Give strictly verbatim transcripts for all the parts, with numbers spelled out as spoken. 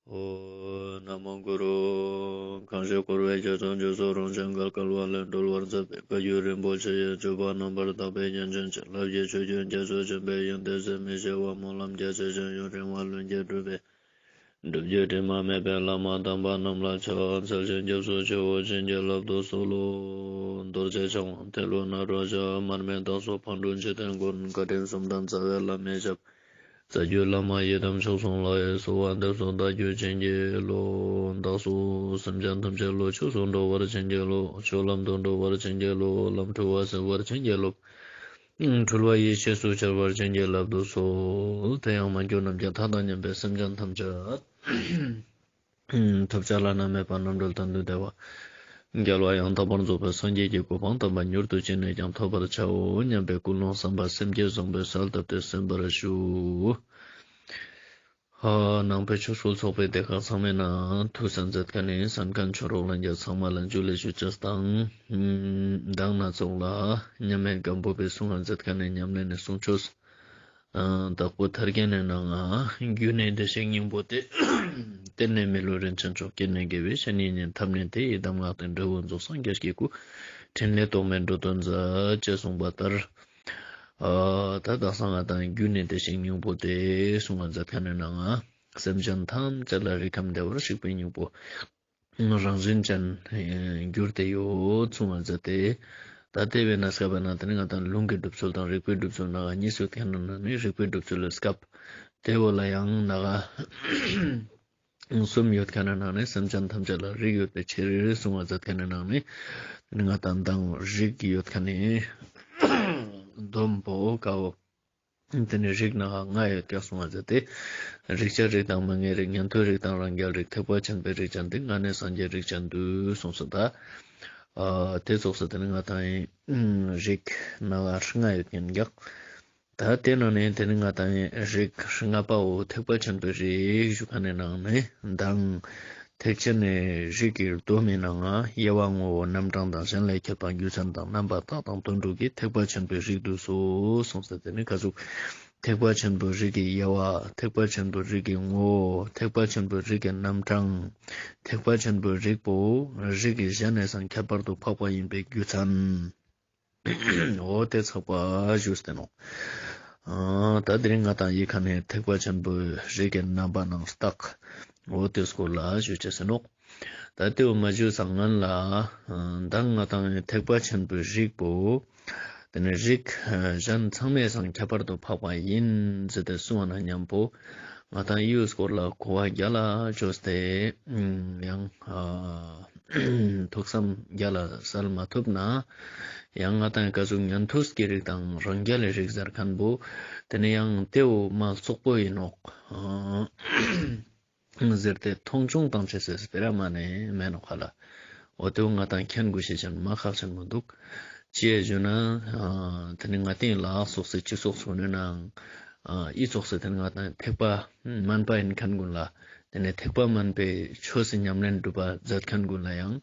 ཨོ། ན་མོ་གུ་རུ། གང་ཞིག་འཁོར་བའི་རྒྱ་མཚོ་འཇིགས་སུ་རུང་ཞིང་བརྒལ་དཀའ་བ་ལས་སྒྲོལ་བར་མཛད་པའི་བཀའ་བརྒྱུད་རིན་པོ་ཆེ་ཡི་སྤྱོད་པ་རྣམ་པར་དག་པའི་རྒྱན་ཅན་བྱིན་རླབས་ཀྱི་ཆུ་རྒྱུན་རྒྱ་མཚོ་ཆེན་པོའི་དབྱིངས་ཏེ་ཟད་མི་ཤེས་པ་སྨོན་ལམ་རྒྱ་ཆེ་ཞིང་ཡུན་རིང་བ་ལྷུན་གྱིས་གྲུབ་པའི་སྒྲུབ་བརྒྱུད་དྲི་མ་མེད་པའི་བླ་མ་དམ་པ་རྣམས་ལ་ཕྱག་འཚལ་ཞིང་སྐྱབས་སུ་མཆིའོ། བྱིན་གྱིས་བརླབ་ཏུ་གསོལ་ལོ། རྡོ་རྗེ་འཆང་དབང་ཏེ་ལོ་ནཱ་རོ་ཞབས། མར་མི་དྭགས་པོ་ཕག་གྲུ་འཇིག་རྟེན་མགོན། བཀའ་དྲིན་གསུམ་ལྡན་རྩ་བའི་བླ་མའི་ཞབས། རྩ་བརྒྱུད་བླ་མ་ཡི་དམ་མཆོག་གསུམ་ལ། གསོལ་བ་འདེབས་སོ་བདག་རྒྱུད་བྱིན་གྱིས་རློབས། བདག་སོགས་སེམས་ཅན་ཐམས་ཅད་བློ་ཆོས་སུ་འགྲོ་བར་བྱིན་གྱིས་རློབས། ཆོས་ལམ་དུ་འགྲོ་བར་བྱིན་གྱིས་རློབས། ལམ་འཁྲུལ་བ་སེལ་བར་བྱིན་གྱིས་རློབས། འཁྲུལ་བ་ཡེ་ཤེས་སུ་འཆར་བར་བྱིན་གྱིས་བརླབ་ཏུ་གསོལ། དེ་ཡང་མ་གྱུར་ནམ་མཁའི་མཐའ་དང་མཉམ་པའི་སེམས་ཅན་ཐམས་ཅད་ཐོབ་བྱ་བླ་ན་མེད་པ་རྣམ་གྲོལ་དོན་དུ་བདེ་བ་རྒྱལ་བ་ཡང་དག་པར་རྫོགས་པའི་སངས་རྒྱས་ཀྱི་གོ་འཕང་དམ་པ་མྱུར་དུ་ཅི་ནས་ཀྱང་ཐོབ་པར་བྱའོ་སྙམ་པའི་ཀུན་སློང་བསམ་པ་སེམས་བསྐྱེད་བཟང་པོས་གསལ་བཏབ་སྟེ་གསན་པར་ཞུ། ནང་པའི་ཆོས་སྐུལ་ཚོགས་པའི་སྡེ་ཁག་ཚང་མའི་ནང་ཐུགས་གསན་མཛད་མཁན་ནི་གསན་མཁན་ཆོས་གྲོགས་ལྷན་རྒྱས་ཚང་མ་ལ་ཇུ་ལེ་ཞུ་ཅེས་དང་། མདང་ན་ཚོགས་ལ་མཉམ་མེད་སྒམ་པོ་པའི་གསུང་ང་མཛད་མཁན་ནི་ཉམས་ལེན་ནི་གསུང་ཆོས། ཨ་དྭགས་པོ་ཐར་རྒྱན་ནི་ནང་ང་། རྒྱུ་ནི་བདེ་གཤེགས་སྙིང་པོ་སྟེ། རྟེན་ནི་མི་ལུས་རིན་ཆེན་མཆོག་རྐྱེན་ནི་དགེ་བའི་བཤེས་གཉེན་ཡིན། ཐབས་ནི་དེ་ཡི་གདམས་ངག་སྟེ། འབྲས་བུ་རྫོགས་སངས་རྒྱས་ཀྱི་སྐུ། ཕྲིན་ལས་རྟོག་མེད་འགྲོ་དོན་མཛད། ཅེས་གསུངས་པ་ལྟར། ཨ་ད་དག་ས་ང་དང་རྒྱུ་ནི་བདེ་གཤེགས་སྙིང་པོ་སྟེ་གསུང་ང་མཛད་མཁན་ནི་ནང་ང་། སེམས་ཅན་ཐམས་ཅད་ལ་རིགས་ཁམས་བདེ་བར་གཤེགས་པའི་སྙིང་པོ། རང་བཞིན་ཅན་གྱུར་ཏེ་ཡོད་གསུང་ང་མཛད་དེ། ད་དེ་བས་ན་སྐབས་ན་དེ་ནི་ང་དང་ལུང་གི་སྒྲུབ་ཚུལ་དང་རིགས་པའི་སྒྲུབ་ཚུལ་ནང་གཉིས་ཡོད་མཁན་ནི་ནང་ནས་རིགས་པའི་སྒྲུབ་ཚུལ་ལ་སྐབས་དེ་བོ་ལ་ཡང་ནང་ང་གསུམ་ཡོད་མཁན་ནི་ནང་ནས་སེམས་ཅན་ཐམས་ཅད་ལ་རིགས་ཡོད་པའི་ཕྱིར་གསུང་ང་མཛད་མཁན་ནི་ནང་ནས་དེ་ནི་ང་དང་མདང་རིགས་ཡོད་མཁན་ནི་སྡོམ་པོ་ཀ་བོ། དེ་ནི་རིགས་ནང་ལྔ་ཡོད་ཀྱག་གསུང་ང་མཛད་དེ། རིགས་ཆད་རིགས་དང་མི་མངོན་རིགས། ཉན་ཐོས་རིགས་དང་རང་རྒྱལ་རིགས། ཐེག་པ་ཆེན་པོའི་རིགས་ཅན་ཏེ། ལྔ་ནི་སངས་རྒྱས་རིགས་ཅན་བསྡུས། གསུངས་སོ། ད་ཨ་དེ་ཙོགས་སེ་དེ་ནི་ང་དང་ཡིན་རིགས་ནང་ལྔ་ཡོད་ཀྱག། ད་དེ་ནང་ནས་དེ་ནི་ང་དང་ཡིན་རིགས་ལྔ་པའོ་ཐེག་པ་ཆེན་པོའི་རིགས་ཞུ་མཁན་ནི་ནང་ནས་མདང་ཐེག་ཆེན་ནི་རིགས་ཀྱི་སྡོམ་མི་ནང་ང་དབྱེ་བ་ངོ་བོ་རྣམ་གྲངས་དང་གཞན་ལས་ཁྱད་པར་རྒྱུ་མཚན་དང་རྣམ་པ་རྟགས་དང་དོན་དྲུག་གིས་ཐེག་པ་ཆེན་པོའི་རིགས་བསྡུས་སོ་གསུངས་ཏེ་དེ་ནི་ག་ཟུག་ཐེག་པ་ཆེན་པོའི་རིགས་ཀྱི་དབྱེ་བ། ཐེག་པ་ཆེན་པོའི་རིགས་ཀྱི་ངོ་བོ། ཐེག་པ་ཆེན་པོའི་རིགས་ཀྱི་རྣམ་གྲངས། ཐེག་པ་ཆེན་པོའི་རིགས་པོ་རིགས་ཀྱི་གཞན་ནས་སང་ཁྱད་པར་དུ་འཕགས་པ་ཡིན་པའི་རྒྱུ་མཚན། འོ་དེ་ཚགས་པ་ཞུས་ཏེ་ནོག། ཨ་ད་དེ་རིང་ང་དང་ཡི་ཁ་ནས་ཐེག་པ་ཆེན་པོའི་རིགས་ཀྱི་རྣམ་པ་ནང་རྟགས། འོ་དེ་སྐོར་ལ་ཞུ་ཅེས་ཟེར་ནོག། ད་དེ་བོ་མ་ཞུས་སང་སྔན་ལ་མདང་ང་དང་ཐེག་པ་ཆེན་པོའི་རིགས་པོ། དེ་ནི་རིགས་གཞན་ཚང་མས་སང་ཁྱད་པར་དུ་འཕགས་པ་ཡིན་ཟེར་ཏེ་གསུངས་པ་ན་མཉམ་པོ། ང་དང་ཡུལ་སྐོར་ལ་གོ་བ་རྒྱ་ལ་བཅོས་ཏེ་ཡང་ཐུགས་བསམ་རྒྱ་ལ་གསལ་མ་ཐུབ་ན། ཡང་ང་དང་ག་ཟུག་ཉན་ཐོས་ཀྱི་རིགས་དང་རང་རྒྱལ་ལི་རིགས་ཟེར་མཁན་པོ། དེ་ནི་ཡང་དེ་བོ་མ་རྩོག་པོ་ཡིན་ནོག་ཟེར་ཏེ་མཐོང་ཆུང་བཏང་ཅེས་སི་སྤེ་ར་མ་ནེ་མེད་ནོག་ཧ་ལ། འོ་དེ་བོ་ང་དང་མཁྱེན་དགོས་ཤེས་ཅན་མ་ཁག་ཆེན་མོ་འདུག། ཅི་ཡ་ཞུ་ན། དེ་ནི་ང་དང་ལ་དྭགས་ཙོགས་སི་སྤྱི་ཚོགས་སུ་ནི་ནང་། ཨ་འི་ཙོགས་སི་དེ་ནི་ང་དང་ཐེག་པ་དམན་པ་ཡིན་མཁན་ཀུན་ལ། དེ་ནི་ཐེག་པ་དམན་པའི་ཆོས་སི་ཉམས་ལེན་སྒྲུབ་པ་མཛད་མཁན་ཀུན་ལ་ཡང་།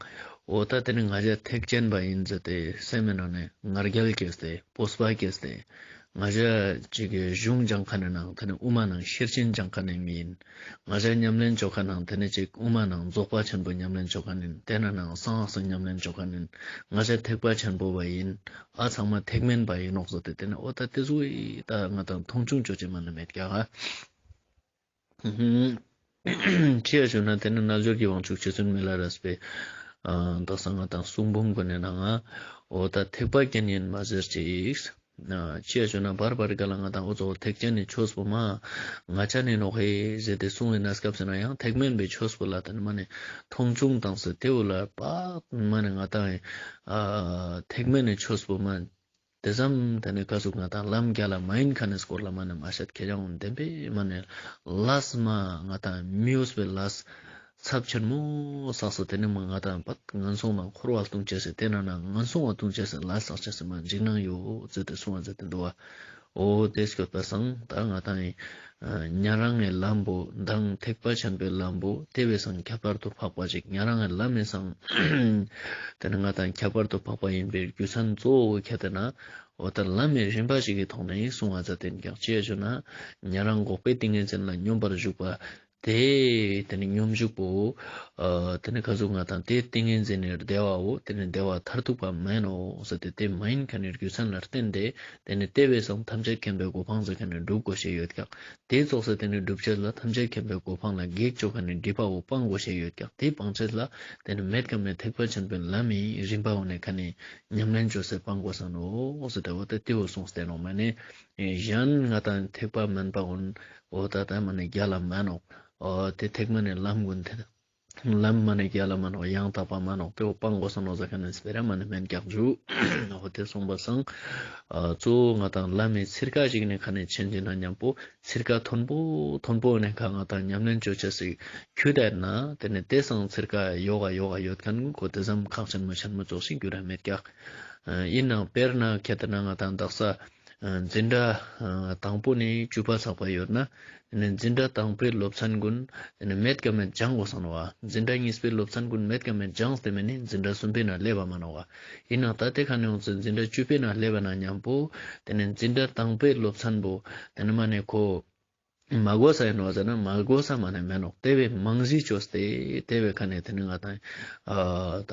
འོ་ད་དེ་ནི་ང་ཞ་ཐེག་ཆེན་པ་ཡིན་ཟེར་ཏེ་སེམས་ནང་ནས་ང་རྒྱལ་སྐྱེས་ཏེ་སྤོབས་པ་སྐྱེས་ཏེ། ང་ཞ་ཅིག་གི་གཞུང་སྦྱང་མཁན་ནི་ནང་དེ་ནི་དབུ་མ་ནང་ཤེར་ཕྱིན་སྦྱང་མཁན་ནི་མི་ཡིན། ང་ཞ་ཉམས་ལེན་བཅོ་མཁན་ནང་དེ་ནི་ཅིག་དབུ་མ་ནང་རྫོགས་པ་ཆེན་པོ་ཉམས་ལེན་བཅོ་མཁན་ཡིན། དེ་ནི་ནང་གསང་སྔགས་སི་ཉམས་ལེན་བཅོ་མཁན་ཡིན། ང་ཞ་ཐེག་པ་ཆེན་པོ་བ་ཡིན། ཨ་ཚང་མ་ཐེག་དམན་པ་ཡིན་ནོག་ཟེར་ཏེ་དེ་ནི་འོ་ད་དེ་ཟུག་ད་ང་དང་མཐོང་ཆུང་བཅོ་ཅེས་མ་ནེ་མེད་ཀྱག་ག། ཅི་ཡ་ཞུ་ན་དེ་ནི་རྣལ་འབྱོར་གྱི་དབང་ཕྱུག་རྗེ་བཙུན་མི་ལ་རས་པའི་ཨ་དག་ས་ང་དང་གསུང་འབུམ་ཀུན་ནི་ནང་ང་འོ་ད་ཐེག་པ་ཅན་ཡིན་མ་ཟེར་ཅིག། ཅི་ཡ་ཞུ་ན་བར་བར་ག་ལ་ང་དང་འོ་ཙོགས་ཐེག་ཆེན་ནི་ཆོས་པོ་མ་ང་ཅ་ནི་ནོག་ཧེ་ཟེར་ཏེ་གསུང་བའི་གནས་སྐབས་སུ་ན་ཡང་ཐེག་དམན་པའི་ཆོས་པོ་ལ་དེ་ནི་མ་ནེ་མཐོང་ཆུང་བཏང་སྟེ་དེ་བོ་ལ་པ་མ་ནེ་ང་དང་ཨ་ཐེག་དམན་ནི་ཆོས་པོ་མ། དེ་ཙམ་དེ་ནི་ག་ཟུག་ང་དང་ལམ་རྒྱ་ལ་མ་ཡིན་མཁན་ནི་སྐོར་ལ་མ་ནེ་མ་བཤད། ཁྱེད་རང་བདེན་པའི་མ་ནེ་ལས་མ་ང་དང་མི་འོས་པའི་ལས་ཚབས་ཆེན་མོ་བསགས་སོ། དེ་ནི་མ་ང་དང་པད་ངན་སོང་ལ་འཁོར་བ་ལྟུང་ཅེས་སི་དེ་ན་ན་ངན་སོང་བ་ལྟུང་ཅེས་སི་ལས་བསགས་ཅེས་སི་མ་འཇིགས་སྣང་ཡོད་ཟེར་ཏེ་གསུང་བ་མཛད་དེ་འདུག་བ། འོ་དེ་སྐྱོད་པ་སང་ད་ང་དང་ཡིན། ཉན་རང་ངི་ལམ་པོ་མདང་ཐེག་པ་ཆེན་པོའི་ལམ་པོ་དེ་བས་སང་ཁྱད་པར་དུ་འཕགས་པ་ཅིག། ཉན་རང་ངི་ལམ་མི་སང་དེ་ནི་ང་དང་ཁྱད་པར་དུ་འཕགས་པ་ཡིན་པའི་རྒྱུ་མཚན་གཙོ་བོ་ཁྱད་དེ་ན། འོ་ད་ལམ་མི་རིམ་པ་ཞིག་གི་ཐོག་ནས་གསུང་བ་མཛད་དེ་ཀྱང་ཅི་ཡ་ཞུ་ན། ཉན་རང་འགོག་པའི་ཏིང་ངེ་འཛིན་ལ་སྙོམས་པར་ཞུགས་པ། དེ་དེ་ནི་སྙོམས་འཇུག་པོ་ཨ་དེ་ནི་ག་ཟུག་ང་དང་དེ་ཏིང་ངེ་འཛིན་ནི་བདེ་བའོ། དེ་ནི་བདེ་བ་མཐར་ཐུག་པ་མན་ནོག་ཟེར་ཏེ་དེ་མ་ཡིན་མཁན་ནི་རྒྱུ་མཚན་ལ་བརྟེན་ཏེ་དེ་ནི་དེ་བས་སང་ཐམས་ཅད་མཁྱེན་པའི་གོ་འཕང་ཟེར་མཁན་ནི་སྒྲུབ་དགོས་ཤེས་ཡོད་ཀྱག། དེ་ཙོགས་སེ་དེ་ནི་སྒྲུབ་ཅེས་ལ་ཐམས་ཅད་མཁྱེན་པའི་གོ་འཕང་ལ་གེགས་བཅོ་མཁན་ནི་སྒྲིབ་པ་བོ་སྤང་དགོས་ཤེས་ཡོད་ཀྱག། དེ་སྤང་ཅེས་ལ་དེ་ནི་མེད་ཀ་མེད་ཐེག་པ་ཆེན་པོའི་ལམ་མི་རིམ་པ་བོ་ནི་ཁ་ནི་ཉམས་ལེན་བཅོས་སེ་སྤང་དགོས་ས་ནོག་ཟེར་ཏེ་འོ་ད་དེ་བོ་གསུངས་ཏེ་ནོག། མ་ནི་གཞན་ང་དང་ཐེག་པ་དམན་པ་གུན་འོ་ད་ད་མ་ནི་རྒྱལ་ལ་མན་ནོག། འོ་དེ་ཐེག་མ་ནི་ལམ་གུན་དེ་ལམ་མ་ནི་རྒྱལ་ལ་མན་ནོག། ཡང་དག་པ་མན་ནོག། དེ་བོ་སྤང་དགོས་ས་ནོག་ཟེར་མཁན་ནི་སྤེ་ར་མ་ནི་མན་ཀྱག་ཞུ། འོ་དེ་གསུངས་པ་སང་ཨ་གཙོ་བོ་ང་དང་ལམ་མི་ཚིར་ཀ་ཞིག་ནི་ཁ་ནི་ཆེན་ཅིག་ན་མཉམ་པོ་ཚིར་ཀ་མཐོན་པོ་མཐོན་པོ་ནི་ཁ་ང་དང་ཉམས་ལེན་བཅོ་ཅེས་སི་ཁྱུ་དེ་ན་དེ་ནི་དེ་སང་ཚིར་ཀ་ཡོག་ག་ཡོག་ག་ཡོད་མཁན་གུན་ཁོ་དེ་ཙམ་ཁག་ཆེན་མོ་ཆེན་མོ་ཙོགས་ཤིག་གྱུར་ར་མེད་ཀྱག། ཨ་ཡིན་ནའང་དཔེར་ན་ཁྱེད་ན་ང་དང་དག་ས་ཨ་འཛིན་གྲྭ་ཨ་དང་པོ་ནས་བཅུ་པ་ཚག་པ་ཡོད་ན། ཨ་ནི་འཛིན་གྲྭ་དང་པོའི་སློབ་ཚན་གུན་ཨ་ནི་མེད་ཀ་མེད་སྦྱང་དགོས་ས་ནོག་པ། འཛིན་གྲྭ་གཉིས་པའི་སློབ་ཚན་གུན་མེད་ཀ་མེད་སྦྱངས་ཏེ་མ་ནི་འཛིན་གྲྭ་གསུམ་པའི་ནང་སླེབས་པ་མན་ནོག་པ། ཡིན་ནའང་ད་དེ་ཁ་ནས་ཡོང་ཚེ་འཛིན་གྲྭ་བཅུ་པའི་ནང་སླེབས་པ་ན་མཉམ་པོ་དེ་ནི་འཛིན་གྲྭ་དང་པོའི་སློབ་ཚན་པོ་དེ་ནི་མ་ནི་ཁོ་མ་གོ་ས་ཡིན་ནོག་ཟེར་ན་མ་གོ་ས་མ་ནི་མན་ནོག། དེ་བས་མང་ཟིག་བཅོས་ཏེ་དེ་བས་ཁ་ནས་དེ་ནི་ང་དང་ཨ་ད་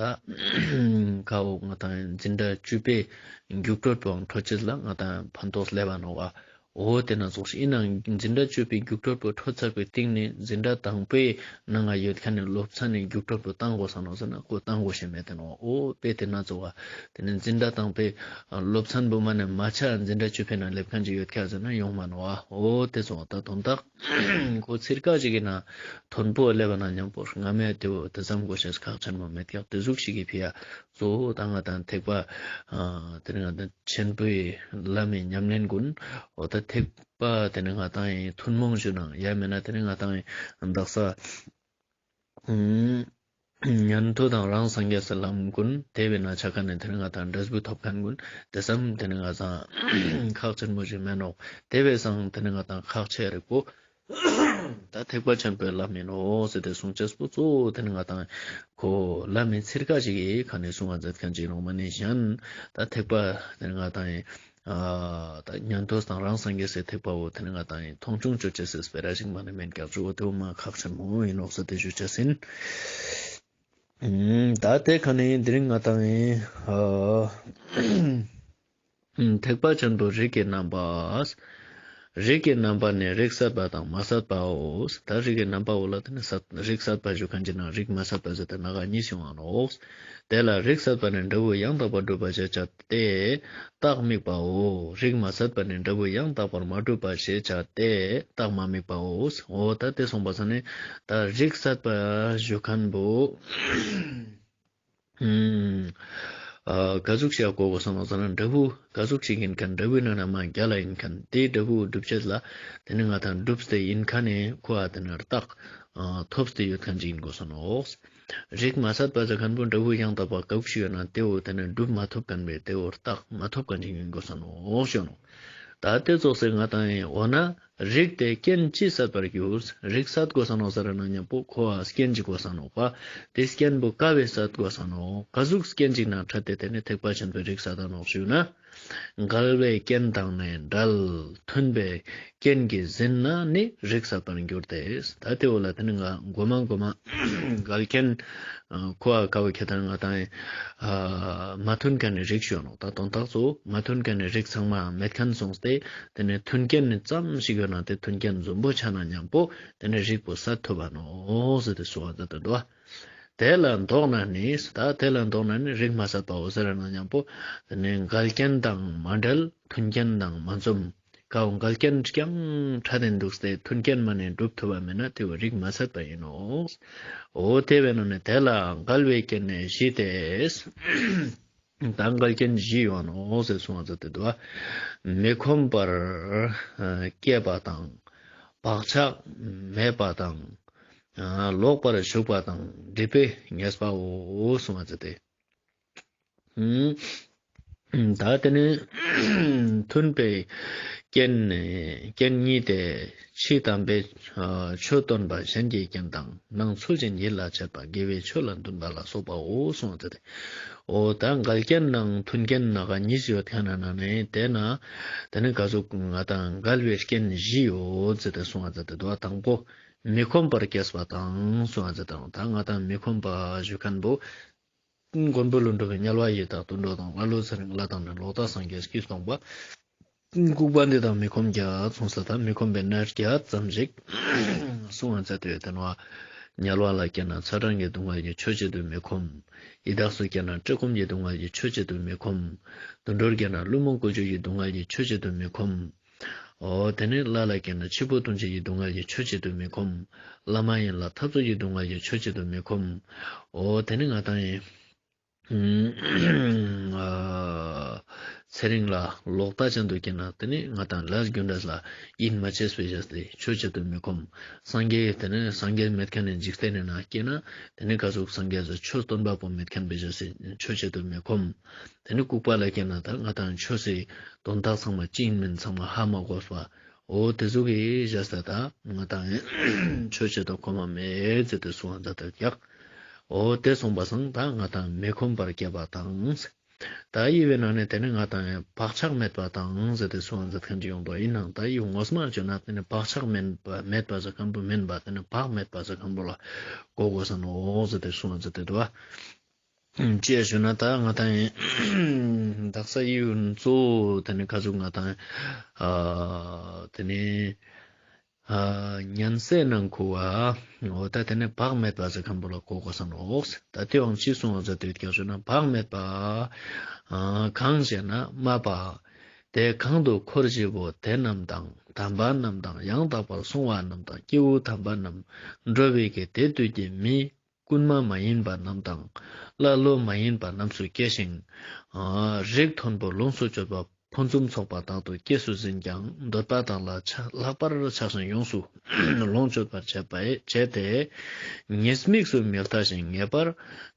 ཁ་བོ་ང་དང་འཛིན་གྲྭ་བཅུ་པའི་རྒྱུགས་སྤྲོད་པོའང་འཕྲོད་ཅེས་ལ་ང་དང་ཕན་ཐོགས་སླེབས་པ་ནོག་པ། འོ་དེ་ན་ཙོགས་ཤིག་ཡིན་ནའང་འཛིན་གྲྭ་བཅུ་པའི་རྒྱུགས་སྤྲོད་པོ་འཕྲོད་ཚར་བའི་སྟིང་ནས་འཛིན་གྲྭ་དང་པོའི་ནང་ང་ཡོད་མཁན་ནི་སློབ་ཚན་ནི་རྒྱུགས་སྤྲོད་པོ་བཏང་དགོས་ས་ནོག་ཟེར་ན་ཁོ་བཏང་དགོས་ཤེས་མེད་དེ་ནོག། འོ་དཔེ་དེ་ན་ཙོགས་པ་དེ་ནི་འཛིན་གྲྭ་དང་པོའི་སློབ་ཚན་པོ་མ་ནི་མ་ཆ་འཛིན་གྲྭ་བཅུ་པའི་ནང་སླེབས་མཁན་ཅིག་ཡོད་ཀྱག་ཟེར་ན་ཡོང་མ་ནོག་པ། འོ་དེ་ཙོགས་ད་དོན་དག་ཁོ་ཚིར་ཀ་ཞིག་གི་ནང་མཐོན་པོ་སླེབས་པ་ན་མཉམ་པོ་སྔ་མའི་དེ་བོ་དེ་ཙམ་གོ་ཤེས་ཁག་ཆེན་མོ་མེད་ཀྱག། དེ་ཟུག་ཞིག་གི་ཕི་ཡ་གཙོ་བོ་ད་ང་དང་ཐེག་པ་ཨ་དེ་ནི་ང་དང་ཆེན་པོའི་ལམ་མི་ཉམས་ལེན་གུན་འོ་ད་ཐེག་པ་དེ་ནི་ང་དང་ཡི་ཐུན་མོང་ཞུ་ནང་ཡ་མེད་ན་དེ་ནི་ང་དང་ཡི་དག་ས་ཨུམ་ཉན་ཐོས་དང་རང་སངས་རྒྱས་སི་ལམ་གུན་དེ་བས་ན་ཆ་མཁན་ནི་དེ་ནི་ང་དང་འབྲས་བུ་ཐོབ་མཁན་གུན་དེ་ཙམ་དེ་ནི་ང་དང་ཁག་ཆེན་མོ་ཞིག་མན་ནོག། དེ་བས་སང་དེ་ནི་ང་དང་ཁག་ཆེ་རིག་པོ་ད་ཐེག་པ་ཆེན་པོའི་ལམ་ཡིན་ནོག་ཟེར་ཏེ་གསུང་ཅེས་པོ་གཙོ་བོ་དེ་ནི་ང་དང་ཁོ་ལམ་མི་ཚིར་ཀ་ཞིག་གི་ཁ་ནས་གསུང་བ་མཛད་མཁན་ཅིག་ཡིན་ནོག། མ་ནི་གཞན་ད་ཐེག་པ་དེ་ནི་ང་དང་ཡི་ཨ་ད་ཉན་ཐོས་དང་རང་སངས་རྒྱས་སི་ཐེག་པ་བོ་དེ་ནི་ང་དང་ཡི་མཐོང་ཆུང་བཅོ་ཅེས་སི་སྤེ་ར་ཞིག་མ་ནི་མན་ཀྱག་ཞུ་བོ་དེ་བོ་མ་ཁག་ཆེན་མོ་ཡིན་ནོག་ཟེར་ཏེ་ཞུ་ཅེས་ཡིན། ཨུམ་ད་དེ་ཁ་ནས་དེ་རིང་ང་དང་ཡི་ཨ་ཐེག་པ་ཆེན་པོའི་རིགས་ཀྱི་རྣམ་པ། རིགས་ཀྱི་རྣམ་པ་ནི་རིགས་སད་པ་དང་མ་སད་པའོ། ད་རིགས་ཀྱི་རྣམ་པ་བོ་ལ་དེ་ནི་སད་རིགས་སད་པ་ཞུ་མཁན་ཅིག་ནང་རིགས་མ་སད་པ་ཟེར་ཏེ་ན་ག་གཉིས་ཡོང་ང་ནོག། དེ་ལ་རིགས་སད་པ་ནི་འབྲས་བུ་ཡང་དག་པར་སྒྲུབ་པར་བྱེད་བྱ་སྟེ་རྟགས་དམིགས་པའོ། རིགས་མ་སད་པ་ནི་འབྲས་བུ་ཡང་དག་པར་མ་སྒྲུབ་པར་བྱེད་བྱ་སྟེ་རྟགས་མ་དམིགས་པའོ། འོ་ད་དེ་གསུངས་པ་ས་ནི་ད་རིགས་སད་པ་ཞུ་མཁན་བོ། ཨུམ། ཨ་ག་ཟུག་ཞིག་གོ་དགོས་ས་ནོག་ཟེར་ན་འབྲས་བུ་ག་ཟུག་ཞིག་ཡིན་མཁན་འབྲས་བུའི་ནང་ན་མ་རྒྱལ་ལ་ཡིན་མཁན་དེའི་འབྲས་བུ་སྒྲུབ་བྱེད་ལ་དེ་ནི་ང་དང་སྒྲུབ་སྟེ་ཡིན་མཁན་ནི་ཁོ་ཨ་དེ་ནི་རྟགས་ཨ་ཐོབ་སྟེ་ཡོད་མཁན་ཅིག་ཡིན་དགོས་ས་ནོག། རིགས་མ་སད་པ་ཟེར་མཁན་པོ་འབྲས་བུ་ཡང་དག་པ་ག་ཟུག་ཞིག་ཡོད་ན་དེ་བོ་དེ་ནི་སྒྲུབ་མ་ཐུབ་མཁན་པས་དེ་བོ་རྟགས་མ་ཐོབ་མཁན་ཅིག་ཡིན་དགོས་ས་ནོག་ཞུ་ནོག། ད་དེ་ཙོགས་སེ་ང་དང་ཡི་འོ་ན། རིགས་དེ་རྐྱེན་ཅི་སད་པར་འགྱུར། རིགས་སད་དགོས་ས་ནོག་ཟེར་ན་མཉམ་པོ་ཁོ་ཨ་རྐྱེན་ཅིག་དགོས་ས་ནོག་པ། དེ་རྐྱེན་པོ་ག་བས་སད་དགོས་ས་ནོག། ག་ཟུག་རྐྱེན་ཅིག་ནང་འཕྲད་དེ་དེ་ནི་ཐེག་པ་ཆེན་པོའི་རིགས་སད་ད་ནོག་ཞུ་ན། འགལ་བའི་རྐྱེན་དང་ནི་བྲལ། མཐུན་པའི་རྐྱེན་གྱིས་ཟིན་ན་ནི་རིགས་སད་པར་འགྱུར་ཏེ། ད་དེ་བོ་ལ་དེ་ནི་ང་གོ་མ་གོ་མ་འགལ་རྐྱེན་ཁོ་ཨ་ཀ་བོ་ཁྱེད་དང་ང་དང་ཨ་མ་མཐུན་མཁན་ནི་རིགས་ཡོད་ནོག། ད་དོན་དག་ཚོ་མ་མཐུན་མཁན་ནི་རིགས་ཚང་མ་མེད་མཁན་སོང་སྟེ་དེ་ནི་མཐུན་རྐྱེན་ནི་ཙམ་ཞིག་ཡོད་ན་དེ་མཐུན་རྐྱེན་འཛོམས་པོ་ཆ་ན་མཉམ་པོ་དེ་ནི་རིགས་པོ་སད་ཐུབ་བ་ནོག་ཟེར་ཏེ་གསུང་བ་མཛད་དེ་འདུག། དེ་ལ་ལྡོག་ན་ནི་ད་དེ་ལ་ལྡོག་ན་ནི་རིགས་མ་སད་པའོ་ཟེར་ན་མཉམ་པོ་དེ་ནི་འགལ་རྐྱེན་དང་མ་བྲལ་མཐུན་རྐྱེན་དང་མ་འཛོམས། ཀ་བོ་འགལ་རྐྱེན་རྐྱང་འཕྲད་དེ་འདུག་སྟེ་མཐུན་རྐྱེན་མ་ནི་སྒྲུབ་ཐུབ་པ་མེད་ན་དེ་བོ་རིགས་མ་སད་པ་ཡིན་ནོག། འོ་དེ་བས་ན་ནི་དེ་ལ་འགལ་བའི་རྐྱེན་ནི་བཞི་སྟེ། ད་འགལ་རྐྱེན་བཞི་ཡོད་ནོག་ཟེར་གསུངས་པ་མཛད་དེ་འདུག། མི་ཁོམ་པར་སྐྱེས་པ་དང་། བག་ཆགས་མེད་པ་དང་། ལོག་པར་ཞུགས་པ་དང་སྒྲིབ་པའི་ཉེས་པའོ་གསུངས་པ་མཛད་དེ། ད་དེ་ནི་མཐུན་པའི་རྐྱེན་རྐྱེན་གཉིས་ཏེ། ཕྱི་དམ་པའི་ཆོས་སྟོན་པ་གཞན་གྱི་རྐྱེན་དང་། ནང་ཚུལ་བཞིན་ཡིད་ལ་བྱེད་པ་དགེ་བའི་ཆོས་ལ་འདུན་པ་ལ་སོགས་པའོ་གསུངས་ཏེ། འོ་ད་འགལ་རྐྱེན་ནང་མཐུན་རྐྱེན་ནང་ག་གཉིས་ཡོད་མཁན་ན་ནི་དེ་ན་དེ་ནི་ག་ཟུག་ང་དང་འགལ་བའི་རྐྱེན་བཞི་ཡོད་ཟེར་ཏེ་གསུངས་པ་མཛད་དེ་འདུག། དང་པོ། མི་ཁོམ་པར་སྐྱེས་པ་དང་གསུངས་ཏེ་དང་། ད་ང་དང་མི་ཁོམ་པ་ཞུ་ཁན་བོ་མགོན་པོ་ཀླུ་སྒྲུབ་པའི་དམྱལ་བ་ཡི་དྭགས་དུད་འགྲོ་དང་། ཀླ་ཀློ་ཚེ་རིང་ལྷ་དང་ནི། ལོག་ལྟ་སངས་རྒྱས་ཀྱིས་སྟོང་པ། ལྐུགས་པ་འདི་དག་མི་ཁོམ་བརྒྱད། གསུངས་ས་ད་མི་ཁོམ་པའི་གནས་བརྒྱད་ཙམ་ཞིག་གསུངས་ཏེ་ཡོད་དེ་ནོག། དམྱལ་བ་ལ་སྐྱེས་ན་ཚ་གྲང་གི་སྡུག་བསྔལ་གྱིས་ཆོས་བྱེད་དུ་མི་ཁོམ། ཡི་དྭགས་སུ་སྐྱེས་ན་བཀྲེས་སྐོམ་གྱི་སྡུག་བསྔལ་གྱིས་ཆོས་བྱེད་དུ་མི་ཁོམ། དུད་འགྲོར་སྐྱེས་ན་བླུན་རྨོངས་ཀུ་ཅོ་ཡི་སྡུག་བསྔལ་གྱིས་ཆོས་བྱེད་དུ་མི་ཁོམ། འོ་དེ་ནས་ལྷ་ལ་སྐྱེས་ན་འཆི་འཕོ་ལྟུང་བྱེད་ཀྱི་སྡུག་བསྔལ་གྱིས་ཆོས་བྱེད་དུ་མི་ཁོམ། ལྷ་མ་ཡིན་ལ་འཐབ་རྩོད་ཀྱི་སྡུག་བསྔལ་གྱིས་ཆོས་བྱེད་དུ་མི་ཁོམ། འོ་དེ་ནས་ང་དང་ཡིན། ཨ་ཚེ་རིང་ལ་ལོག་ལྟ་ཅན་དུ་སྐྱེས་ན་དེ་ནས་ང་དང་ལས་རྒྱུ་འབྲས་ལ་ཡིད་མ་ཆེས་པའི་བྱས་ཏེ་ཆོས་བྱེད་དུ་མི་ཁོམ། སངས་རྒྱས་དེ་ནས་སངས་རྒྱས་མེད་ཁན་ནི་འཇིག་རྟེན་ནི་ནང་སྐྱེས་ན་དེ་ནས་ག་ཟུག་སངས་རྒྱས་སི་ཆོས་སྟོན་པ་པོ་མེད་ཁན་བྱས་ཏེ་ཆོས་བྱེད་དུ་མི་ཁོམ། དེ་ནས་ལྐུགས་པ་ལ་སྐྱེས་ན་ད་ང་དང་ཆོས་སི་དོན་དག་ཚང་མ་ཅི་ཡིན་མིན་ཚང་མ་ཧ་མ་གོ་བ། འོ་དེ་ཟུག་གི་བྱས་ཏེ་ད་ང་དང་ཆོས་བྱེད་དུ་ཁོམ་མ་མེད་ཟེར་ཏེ་གསུངས་ཏེ་ཡོད་ཀྱག། འོ་དེ་གསུངས་པ་སང་ད་ང་དང་མི་ཁོམ་པར་སྐྱེས་པ་དང་། ད་ཡི་བའི་ནང་ནས་དེ་ནས་ང་དང་བག་ཆགས་མེད་པ་དང་ཟེར་ཏེ་གསུངས་ཏེ་ཁན་ཅིག་ཡོང་དོ། ཡིན་ནའང་ད་ཡི་ངོ་མ་བརྗོད་ན་དེ་ནས་བག་ཆགས་མེད་པ་མེད་པ་ཟེར་ཁན་བོ་མིན་པ་དེ་ནས་བག་མེད་པ་ཟེར་ཁན་བོ་ལ་གོ་དགོས་ས་ནོག་ཟེར་ཏེ་གསུངས་ཏེ་འདུག་པ། ཅི་ཡ་ཞུ་ན་ད་ང་དང་ཡིན་དག་ས་ཡི་གཙོ་བོ་དེ་ནས་ག་ཟུག་ང་དང་ཨ་དེ་ནས་ཨ་ཉན་སའི་ནང་ཁུ་བ་འོ་ད་དེ་ནས་བག་མེད་པ་ཟེར་ཁན་བོ་ལ་གོ་དགོས་ས་ནོག། ད་དེ་ཡང་ཅི་གསུངས་ཟེར་ཏེ་ཡོད་ཀྱག་ཞུ་ན་བག་མེད་པ་ཨ་གང་ཞེ་ན་སྨྲས་པ། དེ་གང་དུ་འཁོར་བཞི་པོ་དེ་རྣམས་དང་། དམ་པ་རྣམས་དང་། ཡང་དག་པར་སོང་བ་རྣམས་དང་། སྐྱེས་བུ་དམ་པ་རྣམས། འགྲོ་བའི་གི་དེ་དུས་ཀྱི་མི་རྐུན་མ་མ་ཡིན་པ་རྣམས་དང་། ཀླ་ཀློ་མ་ཡིན་པ་རྣམས་སུ་སྐྱེ་ཞིང་། ཨ་རིགས་མཐོན་པོ་ལོངས་སུ་སྤྱོད་པ་ཕུན་སུམ་ཚོགས་པ་དག་ཏུ་སྐྱེས་སུ་ཟིན་ཀྱང་། འདོད་པ་དག་ལ་ཆ་ལྷག་པར་ཆགས་ཤིང་ཡོངས་སུ་ལོངས་སྤྱོད་པར་བྱེད་པ་བྱེད་དེ། ཉེས་དམིགས་སུ་མི་ལྟ་ཞིང་ངེས་པར་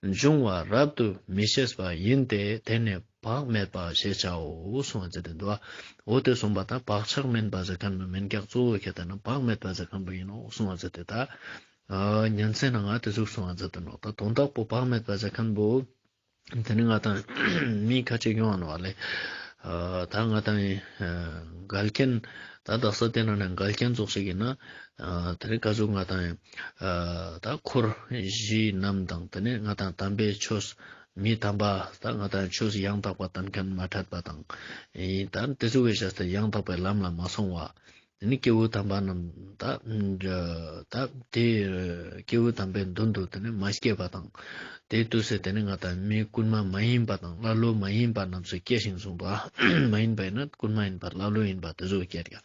འབྱུང་བ་རབ་ཏུ་མི་ཤེས་པ་ཡིན་ཏེ། དེ་ནི་བག་མེད་པ་ཞེས་བྱའོ་གསུངས་ཏེ་འདུག། འོ་དེ་གསུངས་པ་ད་བག་ཆགས་མེད་པ་ཟེར་ཁན་བོ་མིན་ཀྱག། གཙོ་བོ་ཁྱད་ད་ན་བག་མེད་པ་ཟེར་ཁན་བོ་ཡིན་ནོག་གསུངས་ཏེ་ད། ཨ་ཉན་སའི་ནང་ང་དེ་ཟུག་གསུངས་ཏེ་ནོག། ད་དོན་དག་པོ་བག་མེད་པ་ཟེར་ཁན་བོ་དེ་ནི་ང་དང་མི་ཁ་ཅིག་ཡོང་ང་ནོག་ལེ། ཨ་ད་ང་དང་ཨ་འགལ་རྐྱེན་ད་དག་ས་དེ་ནང་ནས་འགལ་རྐྱེན་ཙོགས་ཤིག་ཡིན་ན་ཨ་དེ་ནི་ག་ཟུག་ང་དང་ཨ་ད་འཁོར་བཞི་རྣམས་དང་དེ་ནི་ང་དང་དམ་པའི་ཆོས་མི་དམ་པ་ད་ང་དང་ཆོས་ཡང་དག་པ་སྟན་ཁན་མ་འཕྲད་པ་དང་། ཨེ་ད་དེ་ཚོ་བས་བྱས་ཏེ་ཡང་དག་པའི་ལམ་ལ་མ་སོང་བ། དེ་ནི་སྐྱེས་བུ་དམ་པ་རྣམས་ད་ད་དེ་སྐྱེས་བུ་དམ་པའི་མདུན་དུ་དེ་ནི་མ་སྐྱེས་པ་དང་། དེ་དུས་སུ་དེ་ནི་ང་དང་མི་རྐུན་མ་མ་ཡིན་པ་དང་ཀླ་ཀློ་མ་ཡིན་པ་རྣམས་སུ་སྐྱེ་ཞིང་གསུངས་པ། མ་ཡིན་པ་ཡིན་ན་རྐུན་མ་ཡིན་པ་ཀླ་ཀློ་ཡིན་པ་དེ་ཚོ་སྐྱེ་ཀྱག།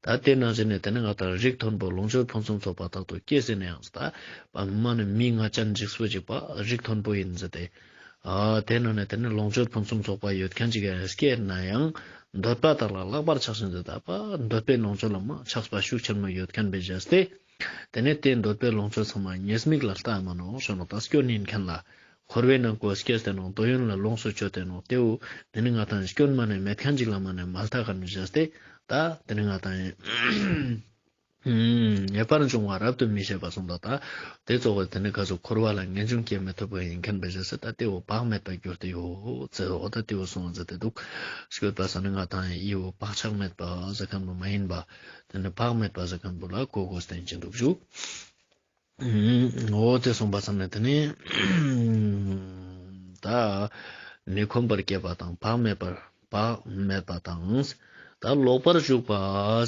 ད་དེ་ནང་བཞིན་ནི་དེ་ནི་ང་དང་རིགས་མཐོན་པོ་ལོངས་སྤྱོད་ཕུན་སུམ་ཚོགས་པ་དག་ཏུ་སྐྱེས་ཟིན་ན་ཡང་ད་མ་ནི་མི་ང་ཅན་འཇིགས་པོ་ཅིག་པ་རིགས་མཐོན་པོ་ཡིན་ཟེར་ཏེ། ཨ་དེ་ནང་ནས་དེ་ནི་ལོངས་སྤྱོད་ཕུན་སུམ་ཚོགས་པ་ཡོད་ཁན་ཅིག་ཡང་སྐྱེས་ན་ཡང་འདོད་པ་དག་ལ་ལྷག་པར་ཆགས་ཤིང་ཟེར་ད་པ་འདོད་པའི་ལོངས་སྤྱོད་ལ་མ་ཆགས་པ་ཤུགས་ཆེན་མོ་ཡོད་ཁན་བས་བྱས་ཏེ། དེ་ནས་དེ་འདོད་པའི་ལོངས་སྤྱོད་ཚང་མ་ཉེས་དམིགས་ལ་ལྟ་མ་ནོག་ཞུ་ནོག། ད་སྐྱོན་ཡིན་ཁན་ལ་འཁོར་བའི་ནང་ཁུ་སྐྱེས་ཏེ་ནོག། འདོད་ཡོན་ལ་ལོངས་སུ་སྤྱོད་དེ་ནོག། དེའུ་དེ་ནི་ང་དང་སྐྱོན་མ་ནེ་མེད་ཁན་ཅིག་ལ་མ་ནེ་མ་ལྟ་ཁན་བས་བྱས་ཏེ་ད་དེ་ནི་ང་དང་ཡིན། ངེས་པར་འབྱུང་བ་རབ་ཏུ་མི་ཤེས་པ་གསུངས་པ་ད། དེ་ཚོགས་དེ་ནི་ག་ཟུག་འཁོར་བ་ལ་ངེས་འབྱུང་སྐྱེ་མི་ཐུབ་པ་ཡིན་ཁན་བས་བྱས་ཏེ་ད་དེ་བོ་བག་མེད་པ་གྱུར་ཏེ་ཡོད་ཟེར། འོ་ད་དེ་བོ་གསུངས་ཟེར་ཏེ་འདུག། སྐྱོད་པ་ས་ནི་ང་དང་ཡི་བོ་བག་ཆགས་མེད་པ་ཟེར་ཁན་བོ་མ་ཡིན་པ། དེ་ནི་བག་མེད་པ་ཟེར་ཁན་བོ་ལ་གོ་དགོས་བསྟན་ཅིག་འདུག་ཞུ། འོ་དེ་གསུངས་པ་ས་ནི་དེ་ནི་ད་མི་ཁོམ་པར་སྐྱེས་པ་དང་བག་མེད་པར་བག་མེད་པ་དང་། ད་ལོག་པར་ཞུགས་པ་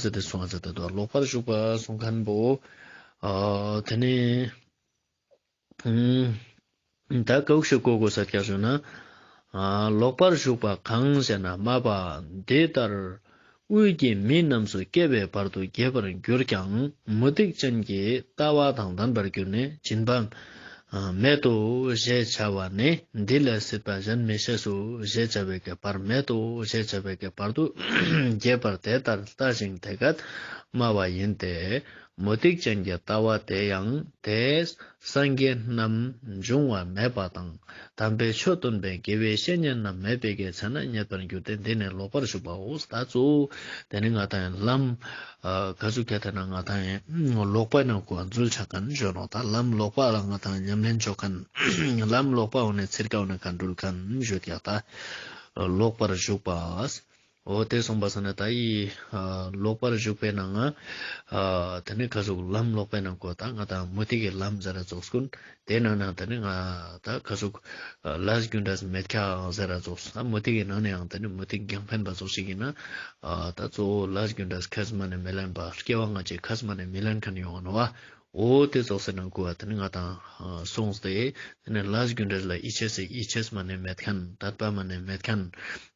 ཟེར་ཏེ་གསུངས་ཟེར་ཏེ་འདུག། ལོག་པར་ཞུགས་པ་གསུངས་ཁན་བོ་ཨ་དེ་ནི་ཨུམ་ད་ཀའུ་ཤི་ཀོ་གོ་ས་ཀྱག་ཞུ་ན། ཨ་ལོག་པར་ཞུགས་པ་གང་ཞེ་ན་སྨྲས་པ། འདི་ལྟར་དབུས་ཀྱི་མི་རྣམས་སུ་སྐྱེ་བའི་བར་དུ་རྒྱས་པར་འགྱུར་ཀྱང་མུ་སྟེགས་ཅན་གྱི་ལྟ་བ་དང་ལྡན་པར་གྱུར་ནས་སྦྱིན་པ་མེད་དོ་ཞེས་བྱ་བ་ནི། འདི་ལས་སྲིད་པ་གཞན་མི་ཤེས་སོ་ཞེས་བྱ་བའི་གི་བར་མེད་དོ་ཞེས་བྱ་བའི་གི་བར་དུ་རྒྱས་པར་དེ་ལྟར་ལྟ་ཞིང་དེ་སྐད་སྨྲ་བ་ཡིན་ཏེ། མུ་སྟེགས་ཅན་གྱི་ལྟ་བ་དེ་ཡང་དེས་སངས་རྒྱས་རྣམས་འབྱུང་བ་མེད་པ་དང་། དམ་པའི་ཆོས་སྟོན་པའི་དགེ་བའི་བཤེས་གཉེན་རྣམས་མེད་པའི་གི་ཚེ་ན་རྙེད་པར་འགྱུར་ཏེ། འདི་ནི་ལོག་པར་ཞུགས་པའོ། ད་གཙོ་བོ་དེ་ནི་ང་དང་ལམ་ཨ་ག་ཟུག་ག་དེ་ན་ང་དང་ལོག་པའི་ནང་ཁུ་འཛུལ་ཆ་ཁན་ཞུ་ནོག། ད་ལམ་ལོག་པ་ལ་ང་དང་ཉམས་ལེན་ཅོ་ཁན་ལམ་ལོག་པ་འོ་ནི་ཚིར་ཀ་འོ་ནི་ག་འགྲུལ་ཁན་ཞུ་ཀྱག། ད་ལོག་པར་ཞུགས་པ། འོ་དེ་སོང་པ་སང་ན་ད་ཡི་ཨ་ལོག་པར་ཞུགས་པའི་ནང་ང་ཨ་དེ་ནི་ག་ཟུག་ལམ་ལོག་པའི་ནང་གོ་ད་ང་ད་མུ་སྟེགས་ཀྱི་ལམ་ཟེར་ར་ཙོགས་ཀུན། དེ་ནང་ན་དེ་ནི་ང་ད་ག་ཟུག་ཨ་ལས་རྒྱུ་འབྲས་མེད་ཁན་ཟེར་ར་ཙོགས། ཨ་མུ་སྟེགས་ཀྱི་ནང་ནས་ཡང་དེ་ནི་མུ་སྟེགས་རྒྱང་འཕེན་པ་ཙོགས་ཤིག་ཡིན་ན་ཨ་ད་གཙོ་བོ་ལས་རྒྱུ་འབྲས་ཁས་མ་ནས་མི་ལེན་པ། སྐྱེ་བ་སྔ་ཕྱི་ཁས་མ་ནས་མི་ལེན་ཁན་ཡོང་ནོག་པ། འོ་དེ་ཙོགས་སེ་ནང་གོ་བ་དེ་ནི་ང་ད་ཨ་སོང་སྟེ་དེ་ནི་ལས་རྒྱུ་འབྲས་ལ་ཡིད་ཆེས་སི་ཡིད་ཆེས་མ་ནས་མེད་ཁན། དད་པ་མ་ནས་མེད་ཁན།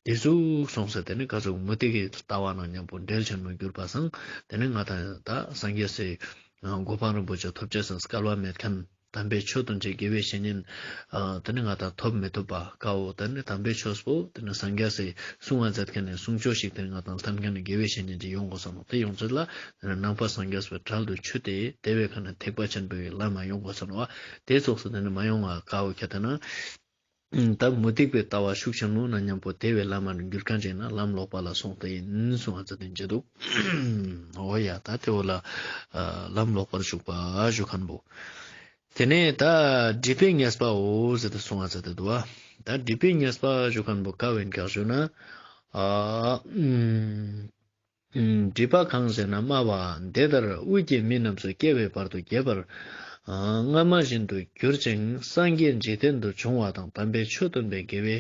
དེ་ཟུག་སོང་སྟེ་དེ་ནི་ག་ཟུག་མུ་སྟེགས་ཀྱི་ལྟ་བ་ནང་མཉམ་པོ་འབྲེལ་ཆེན་མོ་གྱུར་པ་སང་དེ་ནི་ང་ད་ད་སངས་རྒྱས་སི་གོ་འཕང་རིན་པོ་ཆེ་ཐོབ་ཅེས་སི་སྐལ་བ་མེད་ཁན། དམ་པའི་ཆོས་སྟོན་ཅེས་དགེ་བའི་བཤེས་གཉེན་ཨ་དེ་ནི་ང་ད་ཐོབ་མི་ཐུབ་པ་ཀ་བོ་དེ་ནི་དམ་པའི་ཆོས་པོ་དེ་ནི་སངས་རྒྱས་སི་གསུང་བ་མཛད་ཁན་ནི་གསུང་ཆོས་ཤིག་དེ་ནི་ང་ད་སྟན་ཁན་ནི་དགེ་བའི་བཤེས་གཉེན་ཅིག་ཡོང་དགོས་ས་ནོག། དེ་ཡོང་ཚུལ་ལ་དེ་ནི་ནང་པ་སངས་རྒྱས་པའི་གྲལ་དུ་ཆུད་དེ་དེ་བའི་ཁ་ནས་ཐེག་པ་ཆེན་པོའི་ལམ་མ་ཡོང་དགོས་ས་ནོག་པ། དེ་ཙོགས་སེ་དེ་ནི་མ་ཡོང་བ་ཀ་བོ་ཁྱད་དེ་ན། ད་མུ་སྟེགས་པའི་ལྟ་བ་ཤུགས་ཆེན་མོ་ནང་མཉམ་པོ་དེ་བའི་ལམ་མ་འགྱུར་ཁན་ཅིག་ན་ལམ་ལོག་པ་ལ་སོང་སྟེ་ཡིན་གསུང་བ་མཛད་དེ་འདུག། འོ་ཡ་ད་དེ་བོ་ལ་ཨ་ལམ་ལོག་པར་ཞུགས་པ་ཞུ་ཁན་བོ། དེ་ནས་ད་སྒྲིབ་པའི་ཉེས་པའོ་ཟེར་ཏེ་གསུང་བ་མཛད་དེ་འདུག་པ། ད་སྒྲིབ་པའི་ཉེས་པ་ཞུ་ཁན་བོ་ཀ་བོ་ཡིན་ཀྱག་ཞུ་ན། ཨ་ཨུམ། སྒྲིབ་པ་གང་ཞེ་ན་སྨྲ་བ་འདི་ལྟར། དབུས་ཀྱི་མི་རྣམས་སུ་སྐྱེ་བའི་བར་དུ་རྒྱས་པར་ཨ་སྔ་མ་བཞིན་དུ་གྱུར་ཅིང་། སངས་རྒྱས་འཇིག་རྟེན་དུ་བྱུང་བ་དང་། དམ་པའི་ཆོས་སྟོན་པའི་དགེ་བའི་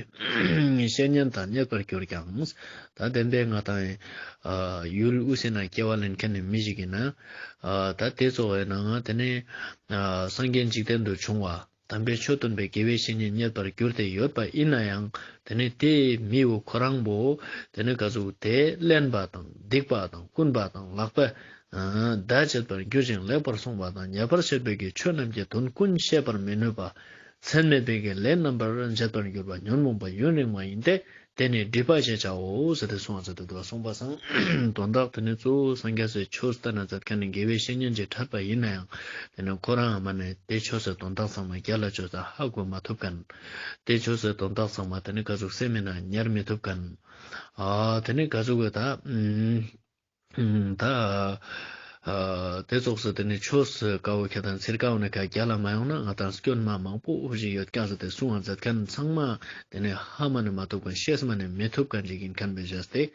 བཤེས་གཉེན་དང་མཉེས་པར་གྱུར་ཀྱང་། ད་བདེན་པའི་ང་དང་ཨ་ཡུལ་དབུས་སི་ནང་སྐྱེ་བ་ལེན་ཁན་ནི་མི་ཞིག་ཡིན་ན་ཨ་ད་དེ་ཙོགས་སི་ནང་ང་དེ་ནི་ཨ་སངས་རྒྱས་འཇིག་རྟེན་དུ་བྱུང་བ། དམ་པའི་ཆོས་སྟོན་པའི་དགེ་བའི་བཤེས་གཉེན་མཉེས་པར་གྱུར་ཏེ་ཡོད་པ་ཡིན་ན་ཡང་དེ་ནི་དེའི་མི་བོ་ཁོ་རང་བོ་དེ་ནི་ག་ཟུག་དེ་གླེན་པ་དང་སྡིག་པ་དང་རྐུན་པ་དང་ལག་པ་ཨ་བརྡ་བྱེད་པར་འགྱུར་ཞིང་ལེགས་པར་གསུངས་པ་དང་། ཉེས་པར་བཤད་པའི་གི་ཆོས་རྣམས་ཀྱི་དོན་ཀུན་ཤེས་པར་མི་ནུས་པ། ཚད་མེད་པའི་གི་ལས་རྣམ་པར་འབྱེད་པར་འགྱུར་བ་ཉོན་མོངས་པ་ཡུན་རིང་བ་ཡིན་ཏེ། དེ་ནི་སྒྲིབ་པ་ཞེས་བྱའོ་ཟེར་ཏེ་གསུངས་པ་སང་དོན་དག་དེ་ནི་གཙོ་བོ་སངས་རྒྱས་སི་ཆོས་སྟན་ན་མཛད་ཁན་ནི་དགེ་བའི་བཤེས་གཉེན་ཅིག་འཕྲད་པ་ཡིན་ན་ཡང་དེ་ནི་ཁོ་རང་མ་ནི་དེ་ཆོས་སི་དོན་དག་ཚང་མ་རྒྱལ་ལ་ཅོས་ཏེ་ཧ་གོ་མ་ཐུབ་ཁན། དེ་ཆོས་སི་དོན་དག་ཚང་མ་དེ་ནི་ག་ཟུག་སེམས་མི་ནང་ཉར་མི་ཐུབ་ཁན། ཨ་དེ་ནི་ག་ཟུག་གི་ད་ཨུམ། ད་ཨ་དེ་ཙོགས་སི་དེ་ནི་ཆོས་སི་ཀ་བོ་ཁྱད་དང་ཚིར་ཀ་བོ་ནི་ཁ་རྒྱལ་ལ་མ་ཡོང་ན་ང་དང་སྐྱོན་མ་མང་པོ་འུབ་ཞིག་ཡོད་ཀྱག་ཟེར་ཏེ་གསུང་བ་མཛད་ཁན་ཚང་མ་དེ་ནི་ཧ་མ་ནི་མ་ཐུབ་ཁན་ཤེས་མ་ནི་མི་ཐུབ་ཁན་ཅིག་ཡིན་ཁན་བེ་བཞག་སྟེ།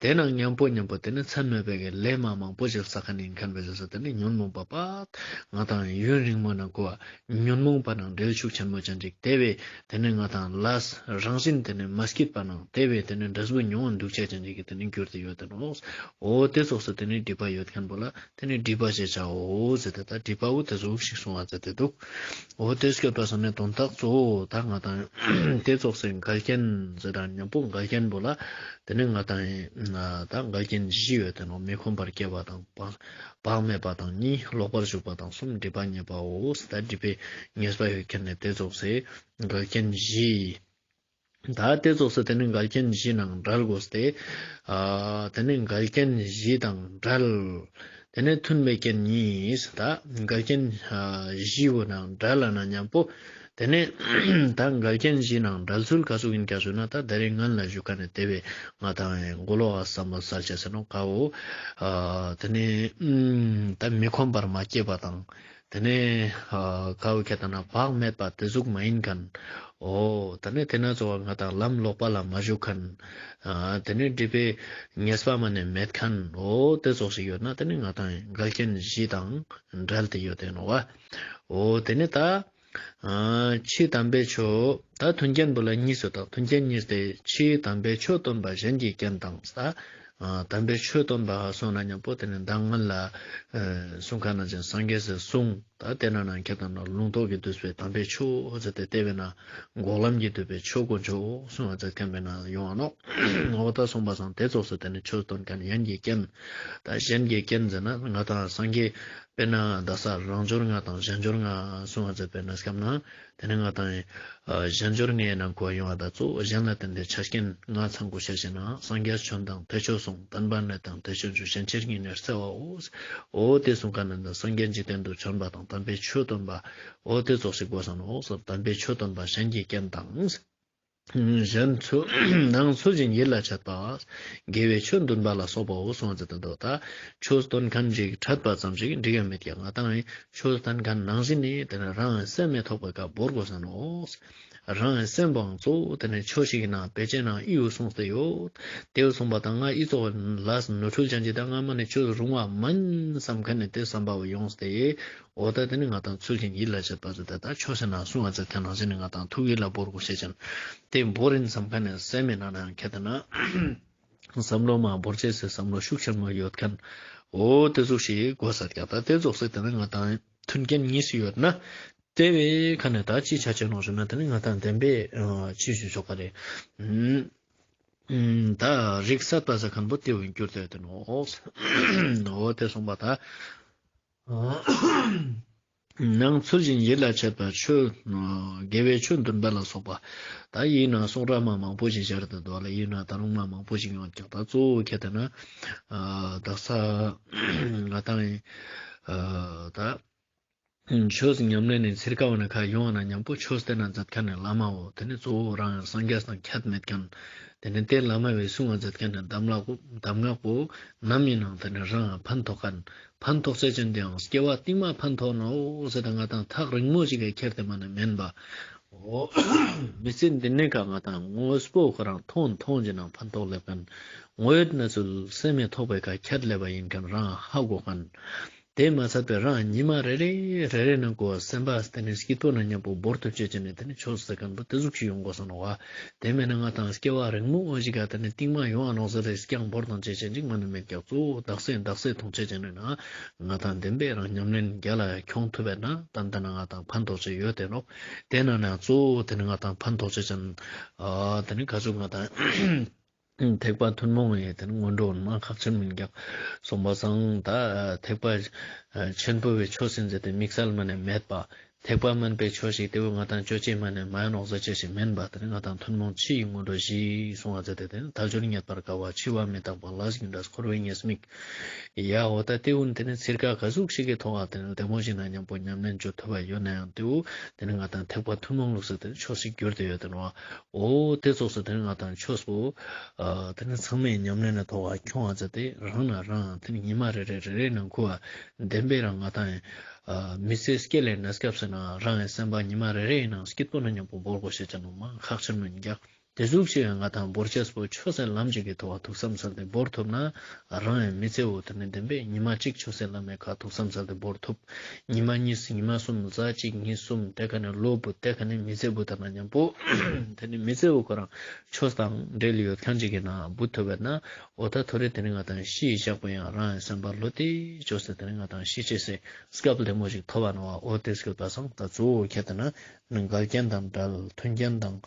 དེ་ནང་མཉམ་པོ་མཉམ་པོ་དེ་ནི་ཚད་མེད་པའི་གི་ལས་མ་མང་པོ་ཞིག་བསགས་ཁན་ཡིན་ཁན་བེ་བཞག་སྟེ་དེ་ནི་ཉོན་མོངས་པ་པ་ང་དང་ཡུན་རིང་མོ་ནང་གོ་བ། ཉོན་མོངས་པ་ནང་འབྲེལ་ཤུགས་ཆེན་མོ་ཅན་ཅིག་དེ་བས་དེ་ནི་ང་དང་ལས་རང་བཞིན་དེ་ནི་མ་སྐྱིད་པ་ནང་དེ་བས་དེ་ནི་འབྲས་བུ་མྱོང་བ་འདུག་ཆ་ཅན་ཅིག་གི་དེ་ནི་འགྱུར་ཏེ་ཡོད་དེ་ནོག། འོ་དེ་ཙོགས་སི་དེ་ནི་སྒྲིབ་པ་ཡོད་ཁན་བོ་ལ་དེ་ནི་སྒྲིབ་པ་ཞེས་བྱའོ་ཟེར་ཏེ་ད་སྒྲིབ་པ་བོ་དེ་ཟུག་ཞིག་གསུང་བ་མཛད་དེ་འདུག། འོ་དེ་སྐྱོད་པ་སང་ནི་དོན་དག་གཙོ་བོ་ད་ང་དང་དེ་ཙོགས་སི་འགལ་རྐྱེན་ཟེར་དང་མཉམ་པོ་འགལ་རྐྱེན་བོ་ལ་དེ་ནི་ང་དང་ད་འགལ་རྐྱེན་བཞི་ཡོད་དེ་ནོག། མི་ཁོམ་པར་སྐྱེ་བ་དང་བག་བག་མེད་པ་དང་གཉིས། ལོག་པར་ཞུགས་པ་དང་གསུམ། སྒྲིབ་པ་ཉེས་པའོ། ད་སྒྲིབ་པའི་ཉེས་པ་ཡོད་ཁན་ནི་དེ་ཙོགས་སི་འགལ་རྐྱེན་བཞི། ད་དེ་ཙོགས་སི་དེ་ནི་འགལ་རྐྱེན་བཞི་ནང་བྲལ་དགོས་ཏེ། ཨ་དེ་ནི་འགལ་རྐྱེན་བཞི་དང་བྲལ། དེ་ནི་མཐུན་པའི་རྐྱེན་གཉིས། ད་འགལ་རྐྱེན་ཨ་བཞི་བོ་ནང་བྲལ་ལ་ན་མཉམ་པོ། དེ་ནི་ད་འགལ་རྐྱེན་བཞི་ནང་བྲལ་ཚུལ་ག་ཟུག་ཡིན་ཀྱག་ཞུ་ན་ད་དེ་རིང་ངན་ལ་ཞུ་ཁན་ནི་དེ་བས་ང་དང་མགོ་ལོག་ག་བསམ་བློ་གསལ་ཆ་ཟེར་ནོག་ཀ་བོ། ཨ་དེ་ནི་ཨུམ་ད་མི་ཁོམ་པར་མ་སྐྱེས་པ་དང་། དེ་ནས་ཨ་ཀ་བོ་ཁྱད་དང་ན་བག་མེད་པ་དེ་ཟུག་མ་ཡིན་ཁན། འོ་དེ་ནས་དེ་ན་ཚོ་བ་ང་དང་ལམ་ལོག་པ་ལ་མ་ཞུགས་ཁན། ཨ་དེ་ནས་སྒྲིབ་པའི་ཉེས་པ་མ་ནས་མེད་ཁན། འོ་དེ་ཙོགས་ཤིག་ཡོད་ན་དེ་ནས་ང་དང་འགལ་རྐྱེན་བཞི་དང་བྲལ་ཏེ་ཡོད་དེ་ནོག་པ། འོ་དེ་ནས་ད་ཨ་ཕྱིའི་དམ་པའི་ཆོས། ད་མཐུན་རྐྱེན་བོ་ལ་གཉིས་སུ་དང་མཐུན་རྐྱེན་གཉིས་ཏེ། ཕྱིའི་དམ་པའི་ཆོས་སྟོན་པ་གཞན་གྱི་རྐྱེན་དང་། ད་ཨ་དམ་པའི་ཆོས་སྟོན་པ་སོང་ན་མཉམ་པོ་དེ་ནི་མདང་ངན་ལ་ཨ་གསུང་ཁན་ནང་བཞིན་སངས་རྒྱས་སི་གསུང་། ད་དེ་ན་ནང་ཁྱད་དང་ན་ལུང་རྟོགས་ཀྱི་བསྡུས་པའི་དམ་པའི་ཆོས་ཟེར་ཏེ་དེ་བས་ན་འགོག་ལམ་གྱི་བསྡུས་པའི་ཆོས་དཀོན་མཆོག་གསུང་བ་མཛད་ཁན་བས་ན་ཡོང་བ་ནོག། འོ་ད་གསུངས་པ་སང་དེ་ཙོགས་སུ་དེ་ནི་ཆོས་སྟོན་ཁན་གཞན་གྱི་རྐྱེན། ད་གཞན་གྱི་རྐྱེན་ཟེར་ན་ང་དང་སངས་རྒྱས་དཔེར་ན་ད་ས་རང་འབྱོར་ལྔ་དང་གཞན་འབྱོར་ལྔ་གསུང་བ་མཛད་པའི་ན་སྐབས་ན། དེ་ནི་ང་དང་ཨ་གཞན་འབྱོར་ལྔའི་ནང་གོ་ཡོང་བ་ད་གཙོ་བོ་གཞན་ལ་བརྟེན་ཏེ་ཆ་རྐྱེན་ལྔ་ཚང་དགོས་ཤེས་ཤིག་ན་སངས་རྒྱས་བྱོན་དང་དེ་ཆོས་གསུངས། བསྟན་པ་གནས་དང་དེ་ཆོས་འབྱུང་། གཞན་ཕྱིར་སྙིགས་ནས་བརྩེ་བའོ། འོ་དེ་གསུང་ཁན་ནི་སངས་རྒྱས་འཇིག་རྟེན་དུ་བྱོན་པ་དང་དམ་པའི་ཆོས་སྟོན་པ། འོ་དེ་ཙོགས་ཤིག་དགོས་ས་ནོག། དམ་པའི་ཆོས་སྟོན་པ་གཞན་གྱི་རྐྱེན་དང་། གཞན་ཚུལ་ནང་ཚུལ་བཞིན་ཡིད་ལ་བྱེད་པ། དགེ་བའི་ཆོས་འདུན་པ་ལ་སོགས་པའོ་གསུངས་ཏེ་འདུག། ད་ཆོས་སྟོན་ཁན་ཅིག་འཕྲད་པ་ཙམ་ཞིག་འགྲིག་ག་མེད་ཀྱག། ང་དང་ཆོས་སྟོན་ཁན་ནང་བཞིན་ནི་དེ་ནི་རང་སེམས་མི་ཐོགས་པའི་ཀ་བོར་དགོས་ས་ནོག། རང་སེམས་པོའང་གཙོ་བོ་དེ་ནི་ཆོས་ཤིག་ནང་བེད་སྤྱད་ནང་ཨི་བོ་གསུངས་ཏེ་ཡོད། དེ་བོ་གསུངས་པ་དང་ང་ཨི་ཙོགས་ལ་ནོར་འཁྲུལ་ཅན་གྱི་ད་ང་མ་ནི་ཆོས་རུང་བ་མིན་བསམ་མཁན་ནི་དེ་བསམ་པ་བོ་ཡོངས་ཏེ། འོ་ད་དེ་ནི་ང་དང་ཚུལ་བཞིན་ཡིད་ལ་བྱེད་པ་ཟེར་ཏེ་ད་ཆོས་ཟེར་ན་གསུང་བ་ཟེར་ཏེ་ནང་བཞིན་ནི་ང་དང་ཐུགས་ཡིད་ལ་བོར་དགོས་ཤེས་ཅན། དེ་བོར་ཡིན་བསམ་མཁན་ནི་སེམས་མི་ནང་ན་ཡང་ཁྱེད་ད་ན་བསམ་བློ་མ་བོར་ཅེས་སི་བསམ་བློ་ཤུགས་ཆེན་མོ་ཡོད་མཁན། འོ་དེ་ཟུག་ཞིག་དགོས་ས་ཀྱང་ད་དེ་ཟུག་སེ་དེ་ནི་ང་དང་མཐུན་རྐྱེན་གཉིས་སུ་ཡོད་ན། དེ་བས་ཁ་ནས་ད་ཅི་ཆ་ཆེ་ནོག་ཞུ་ན་དེ་ནི་ང་དང་བདེན་པའི་ཨ་ཅི་ཞུ་ཆོག་ག་རེད། ཨུམ། ཨུམ། ད་རིགས་སད་པ་ཟེར་མཁན་པོ་དེ་བོ་འགྱུར་ཏེ་ཡོད་དེ་ནོག་འོ་དེ་སོང་པ་ད། ནང་ཚུལ་བཞིན་ཡིད་ལ་བྱེད་པ་ཆོས། དགེ་བའི་ཆོས་འདུན་པ་ལ་སོགས་པ། ད་ཡིན་ན་གསུང་རབ་མ་མང་པོ་ཞིག་སྦྱར་ཏེ་འདུག་ལ། ཡིན་ན་ད་རུང་མ་མང་པོ་ཞིག་ཡོང་ཀྱང་ད་གཙོ་བོ་ཁྱེད་དེ་ན། ཨ་དག་ས་ང་དང་ཨ་ད། ཆོས་ཉམས་ལེན་ནི་ཚིར་ཀ་བ་ན་ཁ་ཡོང་བ་ན་མཉམ་པོ་ཆོས་སྟེ་ན་མཛད་མཁན་ནི་བླ་མ་བོ་དེ་ནི་གཙོ་བོ་རང་སངས་རྒྱས་དང་ཁྱད་མེད་མཁན། དེ་ནི་དེ་བླ་མ་བས་གསུང་བ་མཛད་མཁན་ནི་གདམས་ངག་པོ་གདམས་ངག་པོ་ནམ་ཡིན་ནང་དེ་ནི་རང་ཕན་ཐོགས་མཁན། ཕན་ཐོགས་ཆེ་ཅན་དེའང་སྐྱེ་བ་སྟིང་མ་ཕན་ཐོགས་ནོག་ཟེར་ཏེ་ང་དང་ཐག་རིང་མོ་ཞིག་གི་ཁྱེར་ཏེ་མ་ནི་མེན་པ། འོ། མི་ཚེ་འདི་ནས་ཀ་ང་དང་དངོས་པོ་ཁོ་རང་མཐོང་མཐོང་ཅེ་ནང་ཕན་ཐོགས་ལེབ་མཁན། དངོས་ཡོད་གནས་ཚུལ་སེམས་མི་ཐོགས་པའི་ཁ་ཁྱད་ལེབ་པ་ཡིན་མཁན་རང་ཧ་གོ་མཁན། དེ་མ་ཚད་པའི་རང་ཉི་མ་རེ་རེ་རེ་རེ་ནང་གོ་སེམས་པ་དེ་ནི་སྐྱིད་པོ་ན་མཉམ་པོ་བོར་ཐུབ་ཅེས་ཅན་ནི་དེ་ནི་ཆོས་ཟེར་མཁན་པོ་དེ་ཟུག་ཞིག་ཡོང་དགོས་ས་ནོག་བ། དེ་མེད་ན་ང་དང་སྐྱེ་བ་རིང་མོ་འོ་ཞིག་ག་དེ་ནི་སྟིང་མ་ཡོང་ཨ་ནོག་ཟེར་ཏེ་སྐྱང་བོར་དང་ཅེས་ཅན་ཅིག་མ་ནི་མེད་ཀྱག་གཙོ་བོ་དག་སེ་དག་སེ་མཐོང་ཅེས་ཅན་ནི་ན་ང་དང་བདེན་པའི་རང་ཉམས་ལེན་རྒྱ་ལ་ཁྱོང་ཐུབ་པས་ན་ཏན་ཏན་ང་དང་ཕན་ཐོགས་ཅེས་ཡོད་དེ་ནོག་དེ་ན་ན་གཙོ་བོ་དེ་ནི་ང་དང་ཕན་ཐོགས་ཅེས་ཅན། ཨ་དེ་ནི་ག་ཟུག་ང་དང་ཐེག་པ་ཐུན་མོང་བའི་དེ་ནི་སྔོན་འགྲོ་མ་ཁག་ཆེན་མིན་ཀྱག་སོང་པ་སང་ད་ཐེག་པ་ཆེན་པོ་བའི་ཆོས་ཟེར་མཛད་དེ་དམིགས་བསལ་མ་ནས་མེད་པ། ཐེག་པ་དམན་པའི་ཆོས་ཤིག་དེ་བོ་ང་དང་ཅོ་ཅེས་མ་ནས་མ་ཡོང་ནོག་ཟེར་ཅེས་ཤིག་མེན་པ། དེ་ནི་ང་དང་ཐུན་མོང་ཕྱི་ཡི་སྔོན་འགྲོ་བཞི་གསུང་བ་མཛད་དེ་དེ་ནི་དལ་འབྱོར་རྙེད་པར་དཀའ་བ། འཆི་བ་མི་རྟག་པ། ལས་རྒྱུ་འབྲས། འཁོར་བའི་ཉེས་དམིགས། ཡ་འོ་ད་དེ་བོ་དེ་ནི་ཚིར་ཀ་ག་ཟུག་ཞིག་གི་ཐོག་ཨ་དེ་ནི་བདེ་མོ་ཞིག་ན་མཉམ་པོ་ཉམས་ལེན་ཅོ་ཐུབ་པ་ཡོད་ན་ཡང་དེ་བོ་དེ་ནི་ང་དང་ཐེག་པ་ཐུན་མོང་ལུགས་སུ་དེ་ནི་ཆོས་ཤིག་གྱུར་ཏེ་ཡོད་དེ་ནོག་འོ་དེ་ཙོགས་སུ་དེ་ནི་ང་དང་ཆོས་པོ་ཨ་དེ་ནི་ཚང་མས་ཉམས་ལེན་ནི་ཐོག་ཨ་ཁྱོང་ཨ་ཙ་དེ་རང་ན་རང་དེ་ནི་ཉི་མ་རེ་རེ་རེ་རེ་ནང་ཁུ་ཨ་བདེན་པའི་རང་ང་དང་ཨ་མི་ཚེ་སྐྱེལ་ལེ་གནས་སྐབས་སུ་ན་རང་ཡང་སེམས་པ་ཉི་མ་རེ་རེའི་ནང་སྐྱིད་པོ་ན་མཉམ་པོ་བོར་དགོས་ཤེས་ཅན་ནོག་མ་ཁག་ཆེན་མོ་ཡིན་ཀྱག་དེ་ཟུག་ཞིག་ཡང་ང་དང་བོར་ཅེས་པོ་ཆོས་སེ་ལམ་ཅིག་གི་ཐོག་ཐུགས་བསམ་སལ་ཏེ་བོར་ཐུབ་ན་རང་ཡང་མི་ཚེ་བོ་དེ་ནི་བདེན་པའི་ཉི་མ་གཅིག་ཆོས་སེ་ལམ་མེ་ཁ་ཐུགས་བསམ་སལ་ཏེ་བོར་ཐུབ། ཉི་མ་གཉིས་ཉི་མ་གསུམ་གཟའ་གཅིག་གཉིས་གསུམ་དེ་ཀ་ནི་ལོ་བུ་དེ་ཀ་ནི་མི་ཚེ་བོ་དང་ན་མཉམ་པོ་དེ་ནི་མི་ཚེ་བོ་ཁོ་རང་ཆོས་དང་འབྲེལ་ཡོད་མཁན་ཅིག་གི་ནང་བུད་ཐུབ་པས་ན་འོ་ད་ཐོ་རེ་དེ་ནི་ང་དང་ཤི་བཞག་པོ་ཡང་རང་ཡང་སེམས་པ་ལོ་དེ་ཅོས་སེ་དེ་ནི་ང་དང་ཤི་ཅེས་སེ་སྐབས་ལེ་མོ་ཞིག་ཐོབ་པ་ནོག་བ། འོ་དེ་སྐྱོད་པ་སང་ད་གཙོ་བོ་ཁྱེད་དེ་ན། ནི་འགལ་རྐྱེན་དང་བྲལ་མཐུན་རྐྱེན་དང་།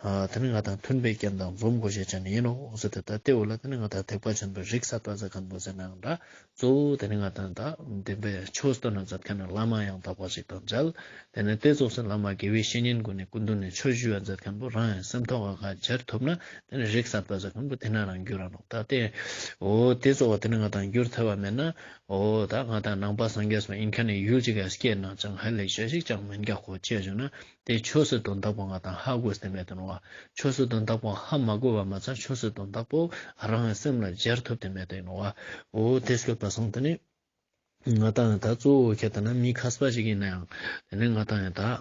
ཨ་དེ་ནི་ང་དང་མཐུན་པའི་རྐྱེན་དང་འཛོམས་དགོས་ཤེས་ཅན་ཡིན་ནོག་ཟེར་ཏེ་ད་དེ་བོ་ལ་དེ་ནི་ང་དང་ཐེག་པ་ཆེན་པོའི་རིགས་སད་པ་ཟེར་མཁན་པོ་ཟེར་ནའང་འདྲ། གཙོ་བོ་དེ་ནི་ང་དང་ད་བདེན་པའི་ཆོས་སྟོན་ན་མཛད་མཁན་ནི་བླ་མ་ཡང་དག་པ་ཞིག་དང་མཇལ། དེ་ནི་དེ་ཙོགས་སུ་བླ་མ་དགེ་བའི་བཤེས་གཉེན་ཀུན་ནི་སྐུ་མདུན་ནས་ཆོས་ཞུ་བ་མཛད་མཁན་པོ་རང་ཡང་སེམས་ཐོག་ག་སྦྱར་ཐུབ་ན་དེ་ནི་རིགས་སད་པ་ཟེར་མཁན་པོ་དེ་ན་རང་འགྱུར་ར་ནོག་ད་དེ་འོ་དེ་ཙོགས་པ་དེ་ནི་ང་དང་འགྱུར་ཐུབ་པ་མེད་ན། འོ་ད་ང་དང་ནང་པ་སངས་རྒྱས་པ་ཡིན་མཁན་ནི་ཡུལ་ཅིག་ག་སྐྱེས་ན་ཅང་ཧ་ལས་ཤེས་ཤིག་ཅང་མིན་རྒྱག་གོ་ཅེས་ཞུ་ན་དེ་ཆོས་སི་དོན་དག་པོ་ང་དང་ཧ་གོ་སྟེ་མེད་དེ་ནོག་བ། ཆོས་སི་དོན་དག་པོ་ཧ་མ་གོ་བ་མ་ཚད་ཆོས་སི་དོན་དག་པོ་རང་སེམས་ལ་སྦྱར་ཐུབ་སྟེ་མེད་དེ་ནོག་བ། འོ་དེ་སྐྱོད་པ་སང་དེ་ནི་ང་དང་ད་གཙོ་བོ་ཁྱེད་ལྟ་ན་མི་མཁས་པ་ཞིག་ཡིན་ན་ཡང་དེ་ནི་ང་དང་ཡང་ད།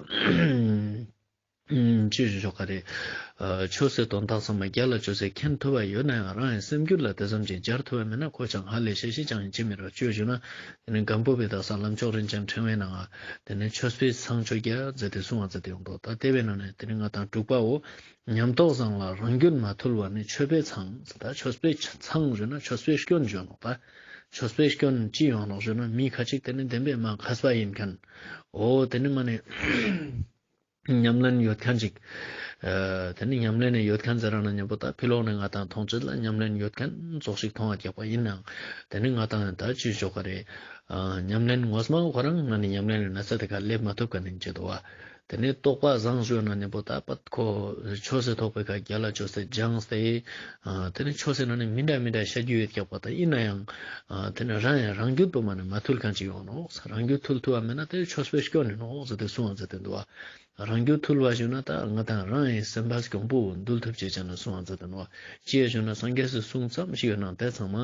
ཅི་ཞུ་ཆོག་ག་རེད། ཨ་ཆོས་སི་དོན་དག་ཚང་མ་རྒྱ་ལ་ཆོས་སི་མཁྱེན་ཐུབ་པ་ཡོད་ན་ཡང་རང་ཡང་སེམས་རྒྱུད་ལ་དེ་ཙམ་ཅིག་སྦྱར་ཐུབ་པ་མེད་ན་ཁོ་ཅང་ཧ་ལས་ཤེས་ཤིག་ཅང་ཡིན་ཅི་མི་རུང་ཅི་ཞུ་ན། དེ་ནི་སྒམ་པོ་པའི་དག་ས་ལམ་མཆོག་རིན་ཆེན་ཕྲེང་བའི་ནང་ང་དེ་ནི་ཆོས་པའི་ཚང་ཆོས་རྒྱལ་མཛད་དེ་གསུང་བ་མཛད་དེ་ཡོང་དོ། ད་དེ་བས་ན་ནི་དེ་ནི་ང་དང་འབྲུག་པའོ་ཉམས་རྟོགས་བཟང་ལ་རང་རྒྱུད་མ་ཐུལ་བ་ནི་ཆོས་པའི་ཚང་། ད་ཆོས་པའི་ཚང་ཞུ་ན་ཆོས་པའི་སྐྱོན་ཞུ་ནོག་ད་ཆོས་པའི་སྐྱོན་ཅི་ཡོང་ནོག་ཞུ་ན་མི་ཁ་ཅིག་དེ་ནི་བདེན་པའི་མ་མཁས་པ་ཡིན་མཁན། འོ་དེ་ནི་མ་ནི། ཉམས་ལེན་ཡོད་མཁན་ཅིག་ཨ་དེ་ནི་ཉམས་ལེན་ཡོད་མཁན་ཟེར་ར་ན་མཉམ་པོ་ད་ཕི་ལོག་ནས་ང་དང་མཐོང་ཆེད་ལ་ཉམས་ལེན་ཡོད་མཁན་ཙོགས་ཤིག་མཐོང་བ་རྒྱག་པ་ཡིན་ནའང་དེ་ནི་ང་དང་ད་ཅི་ཞོག་ག་རེད། ཨ་ཉམས་ལེན་ངོ་མ་ཁོ་རང་ང་ནི་ཉམས་ལེན་ལ་ན་ཚ་དེ་ག་སླེབས་མ་ཐུབ་མཁན་ཡིན་ཆེད་དོ་བ། དེ་ནི་རྟོགས་པ་བཟང་ཞུ་ན་མཉམ་པོ་ད་པད་ཁོ་ཆོས་སི་ཐོག་པའི་ཁ་རྒྱ་ལ་ཆོས་སི་སྦྱངས་ཏེ། ཨ་དེ་ནི་ཆོས་སི་ནང་ནས་མི་འདྲ་མི་འདྲ་བཤད་རྒྱུ་ཡོད་རྒྱག་པ་ད་ཡིན་ནའང་། ཨ་དེ་ནི་རང་ཡང་རང་རྒྱུད་པོ་མ་ནི་མ་ཐུལ་མཁན་ཅིག་ཡོང་ནོག་རང་རྒྱུད་ཐུལ་ཐུབ་པ་མེད་ན་དེ་ཆོས་པའི་སྐྱོན་ཡིན་ནོག་ཟེར་ཏེ་གསུང་བ་མཛད་དེ་འདུག་བ། རང་རྒྱུད་ཐུལ་བ་ཞུ་ན་ད་ང་དང་རང་ཡི་སེམས་པ་གྱོང་པོ་འདུལ་ཐུབ་ཅེས་ཅན་ལ་གསུང་བ་མཛད་དེ་ནོག་བ། ཅི་ཡ་ཞུ་ན་སངས་རྒྱས་སི་གསུང་ཙམ་ཞིག་ཡོད་ན་དེ་ཚང་མ་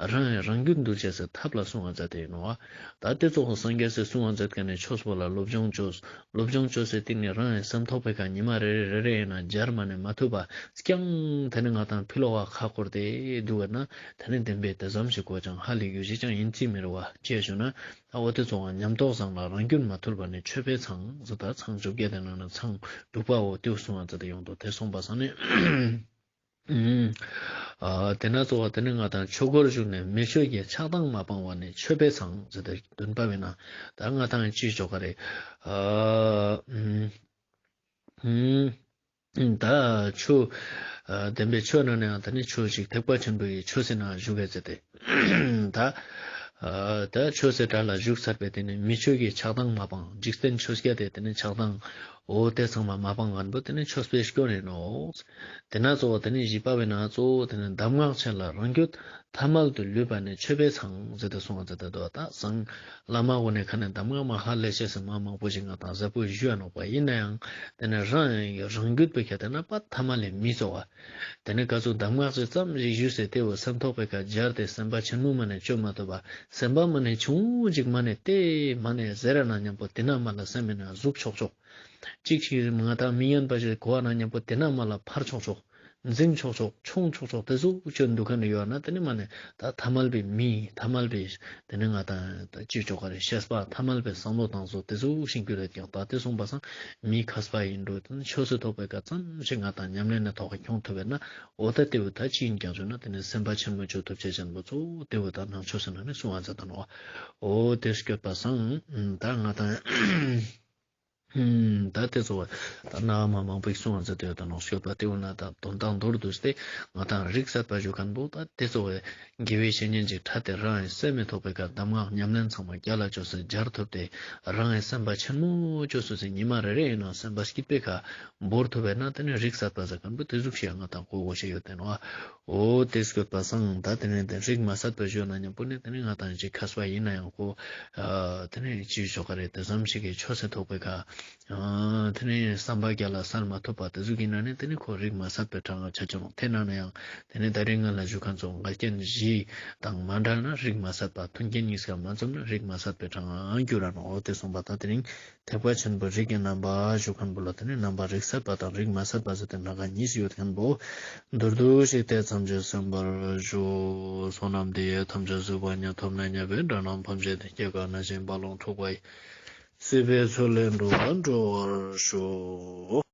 རང་ཡི་རང་རྒྱུད་འདུལ་ཅེས་སི་ཐབས་ལ་གསུང་བ་མཛད་དེ་ཡིན་ནོག་བ། ད་དེ་ཙོགས་སངས་རྒྱས་སི་གསུང་བ་མཛད་མཁན་ནི་ཆོས་པོ་ལ་སློབ་སྦྱོང་བཅོས། སློབ་སྦྱོང་བཅོས་ སྟེང་ནེ་རང་ཡང་སེམས་ཐོག་པའི་ཁ་ཉི་མ་རེ་རེ་རེ་རེ་ཡིན་ན་སྦྱར་མ་ནེ་མ་ཐུབ་པ་རྐྱང་དེ་ནེ་ང་དང་ཕི་ལོག་ག་ཁ་སྐོར་ཏེ་འདུག་པ་ན་དེ་ནེ་བདེན་པའི་དེ་ཙམ་ཞིག་གོ་ཅང་ཧ་ལས་རྒྱུ་ཞིག་ཅང་ཡིན་རྩིས་མི་རུང་བ་ཅེས་ཞུ་ན། ཨ་འོ་དེ་ཚོ་བ་ཉམས་རྟོགས་བཟང་ལ་རང་རྒྱུད་མ་ཐུལ་བ་ནི་ཆོས་པའི་མཚང་ཟེར་ད་མཚང་བཅོ་བརྒྱད་དེ་ནང་ནེ་མཚང་དྲུག་པ་འོ་དེ་གསུང་བ་ཙ་དེ་ཡོང་དོ། དེ་གསུངས་པ་སང་ནི། ཨ་དེ་ན་གཙོ་བོ་དེ་ནི་ང་དང་ཆོས་སྒོར་ཞུགས་ནས་མི་ཆོས་ཀྱི་ཆགས་སྡང་མ་སྤངས་པ་ནི་ཆོས་པའི་མཚང་ཟེར་ཏེ་འདོན་པ་བས་ན་ད་ང་དང་ཅི་ཆོག་ག་རེད། ཨ་ཨུམ་ཨུམ་ད་ཆོས་ཨ་བདེན་པའི་ཆོས་ནང་ནའང་དེ་ནི་ཆོས་ཤིག་ཐེག་པ་ཆེན་པོའི་ཆོས་སི་ནང་ཞུགས་ག་ཟེར་ཏེ་ད་ཨ་ད་ཆོས་སི་གྲལ་ལ་ཞུགས་ཚར་བའི་དེ་ནི་མི་ཆོས་ཀྱི་ཆགས་སྡང་མ་སྤངས། འཇིག་རྟེན་ཆོས་བརྒྱད་དེ་དེ་ནི་ཆགས་སྡང་འོ་དེ་ཚང་མ་མ་སྤངས་མཁན་པོ་དེ་ནི་ཆོས་པའི་སྐྱོན་ཡིན་ནོ། དེ་ན་གཙོ་བོ་དེ་ནི་བཞི་པ་བས་ན་གཙོ་བོ་དེ་ནི་གདམས་ངག་ཆེན་ལ་རང་རྒྱུད་ཐ་མལ་དུ་ལུས་པ་ནི་ཆོས་པའི་མཚང་ཟེར་ཏེ་གསུངས་པ་ཟེར་ཏེ་འདུག་ད་སང་བླ་མ་གུན་ནི་ཁ་ནེ་གདམས་ངག་མ་ཧ་ལས་ཤེས་སི་མ་མང་པོ་ཞིག་ང་དང་ཟབ་པོ་ཞུ་ཡ་ནོག་པ། ཡིན་ན་ཡང་དེ་ནི་རང་རང་རྒྱུད་པའི་ཁ་དེ་ན་པ་ཐ་མལ་ལས་མི་གཙོ་བ། དེ་ནི་ག་ཚོད་གདམས་ངག་ཅིག་ཙམ་ཞིག་ཞུས་སེ་དེ་བོ་སེམས་ཐོག་པའི་ཁ་སྦྱར་ཏེ་སེམས་པ་ཆེན་མོ་མ་ནེ་བཅོ་མ་ཐུབ་པ། སེམས་པ་མ་ནེ་ཆུང་ཅིག་མ་ནེ་དེ་མ་ནེ་ཟེར་ན་མཉམ་པོ་དེ་ན་མ་ལ་སེམས་མེད་ན་ཟུག་ཆོག་ཆོག་ཅིག་ཞིག་ང་དང་མི་ཉན་པ་ཞིག་གོ་བ་ན་མཉམ་པོ་དེ་ན་མ་ལ་ཕར་ཆོག་ཆོག་འཛིང་ཆོག་ཆོག་མཆོང་ཆོག་ཆོག་དེ་ཟུག་ཅོ་འདུག་མཁན་ཡོད་ན་དེ་ནི་མ་ནེ་ད་ཐ་མལ་པའི་མི་ཐ་མལ་པའི་དེ་ནི་ང་དང་ད་ཅི་ཆོག་ག་རེ་ཤེས་པ་ཐ་མལ་པའི་བསམ་བློ་བཏང་ཚོ་དེ་ཟུག་ཤིག་གྱུར་རེད་ཀྱང་ད་དེ་གསུངས་པ་སང་མི་མཁས་པ་ཡིན་འགྲོ་དེ་ནི་ཆོས་སི་ཐོག་པའི་ཁ་ཙམ་ཞིག་ང་དང་ཉམས་ལེན་ནི་ཐོག་ཁ་ཁྱོང་ཐུབ་པས་ན་འོ་ད་དེ་བོ་ད་ཅི་ཡིན་ཀྱང་ཞུ་ན་དེ་ནི་སེམས་པ་ཆེན་མོ་བཅོ་ཐུབ་ཅེས་ཅན་པོ་གཙོ་བོ་དེ་བོ་ད་ནང་ཆོས་སི་ནང་ནེ་གསུང་བ་མཛད་དང་ནོ། འོ་དེ་སྐྱོད་པ་སང་ད་ང་དང་ད་དེ་ཚོ་བ་ད་ན་མ་མང་པོ་ཞིག་གསུང་བ་མཛད་དེ་ཡོད་དང་ནོ། སྐྱོད་པ་དེ་བོ་ན་ད་དོན་དག་མདོར་བསྡུས་ཏེ་ང་དང་རིགས་སད་པ་ཞུ་མཁན་པོ་ད་དེ་ཚོ་བ་དགེ་བའི་བཤེས་གཉེན་ཅིག་ཕྲད་དེ་རང་ཡང་སེམས་མི་ཐོག་པའི་ཁ་གདམས་ངག་ཉམས་ལེན་ཚང་མ་རྒྱ་ལ་བཅོས་སེ་སྦྱར་ཐུབ་སྟེ་རང་ཡང་སེམས་པ་ཆེན་མོ་བཅོས་སུ་སེ་ཉི་མ་རེ་རེ་ཡིན་ན་སེམས་པ་སྐྱིད་པའི་ཁ་བོར་ཐུབ་པས་ན་དེ་ནི་རིགས་སད་པ་ཟེར་མཁན་པོ་དེ་ཟུག་ཤིག་ང་དང་གོ་དགོས་ཤེས་ཡོད་དེ་ནོ། འོ་དེ་སྐྱོད་པ་སང་ད་དེ་ནི་དེ་རིགས་མ་སད་པ་ཞུ་ན་མཉམ་པོ་ནི་དེ་ནི་ང་དང་ཅིག་མཁས་པ་ཡིན་ན་ཡང་ཁོ་ཨ་དེ་ནི་ཅི་ཆོག་ག་རེད། དེ་ཙམ་ཞིག་གི་ཆོས་སི་ཐོག་པའི་ཁ་ཨ་དེ་ནི་བསམ་པ་རྒྱ་ལ་སད་མ་ཐུབ་པ་དེ་ཟུག་ཡིན་ན་ནི་དེ་ནི་ཁོ་རིགས་མ་སད་པའི་གྲངས་ང་ཆ་ཆ་ནོ། དེ་ན་ན་ཡང་དེ་ནི་ད་རིང་ང་ལ་ཞུ་མཁན་ཚོ་འགལ་རྐྱེན་བཞི་དང་མ་འདྲ་ན་རིགས་མ་སད་པ། མཐུན་རྐྱེན་གཉིས་ཀ་མ་འཛོམས་ན་རིགས་མ་སད་པའི་གྲངས་ང་འགྱུར་ར་ནོ། འོ་དེ་གསུངས་པ་ད་དེ་རིང་ཐེག་པ་ཆེན་པོའི་རིགས་ཀྱི་རྣམ་པ་ཞུ་མཁན་པོ་ལ་དེ་ནི་རྣམ་པ་རིགས་སད་པ་དང་རིགས་མ་སད་པ་ཟེར་ཏེ་སྣ་ཁ་གཉིས་སུ་ཡོད་མཁན་པོ་མདོར་བསྡུས་ཤིག་དེ་ཙམ་གྱིས་གསན་པར་ཞུ། བསོད་ནམས་འདི་ཡིས་ཐམས་ཅད་གཟིགས་པ་ཉིད། ཐོབ་ནས་ཉེས་པའི་དགྲ་རྣམས་ཕམ་བྱས་ཏེ། སྐྱེ་རྒ་ན་འཆིའི་རྦ་ཀློང་འཁྲུགས་པ་ཡི། སྲིད་པའི་མཚོ་ལས་འགྲོ་བ་སྒྲོལ་བར་ཤོག།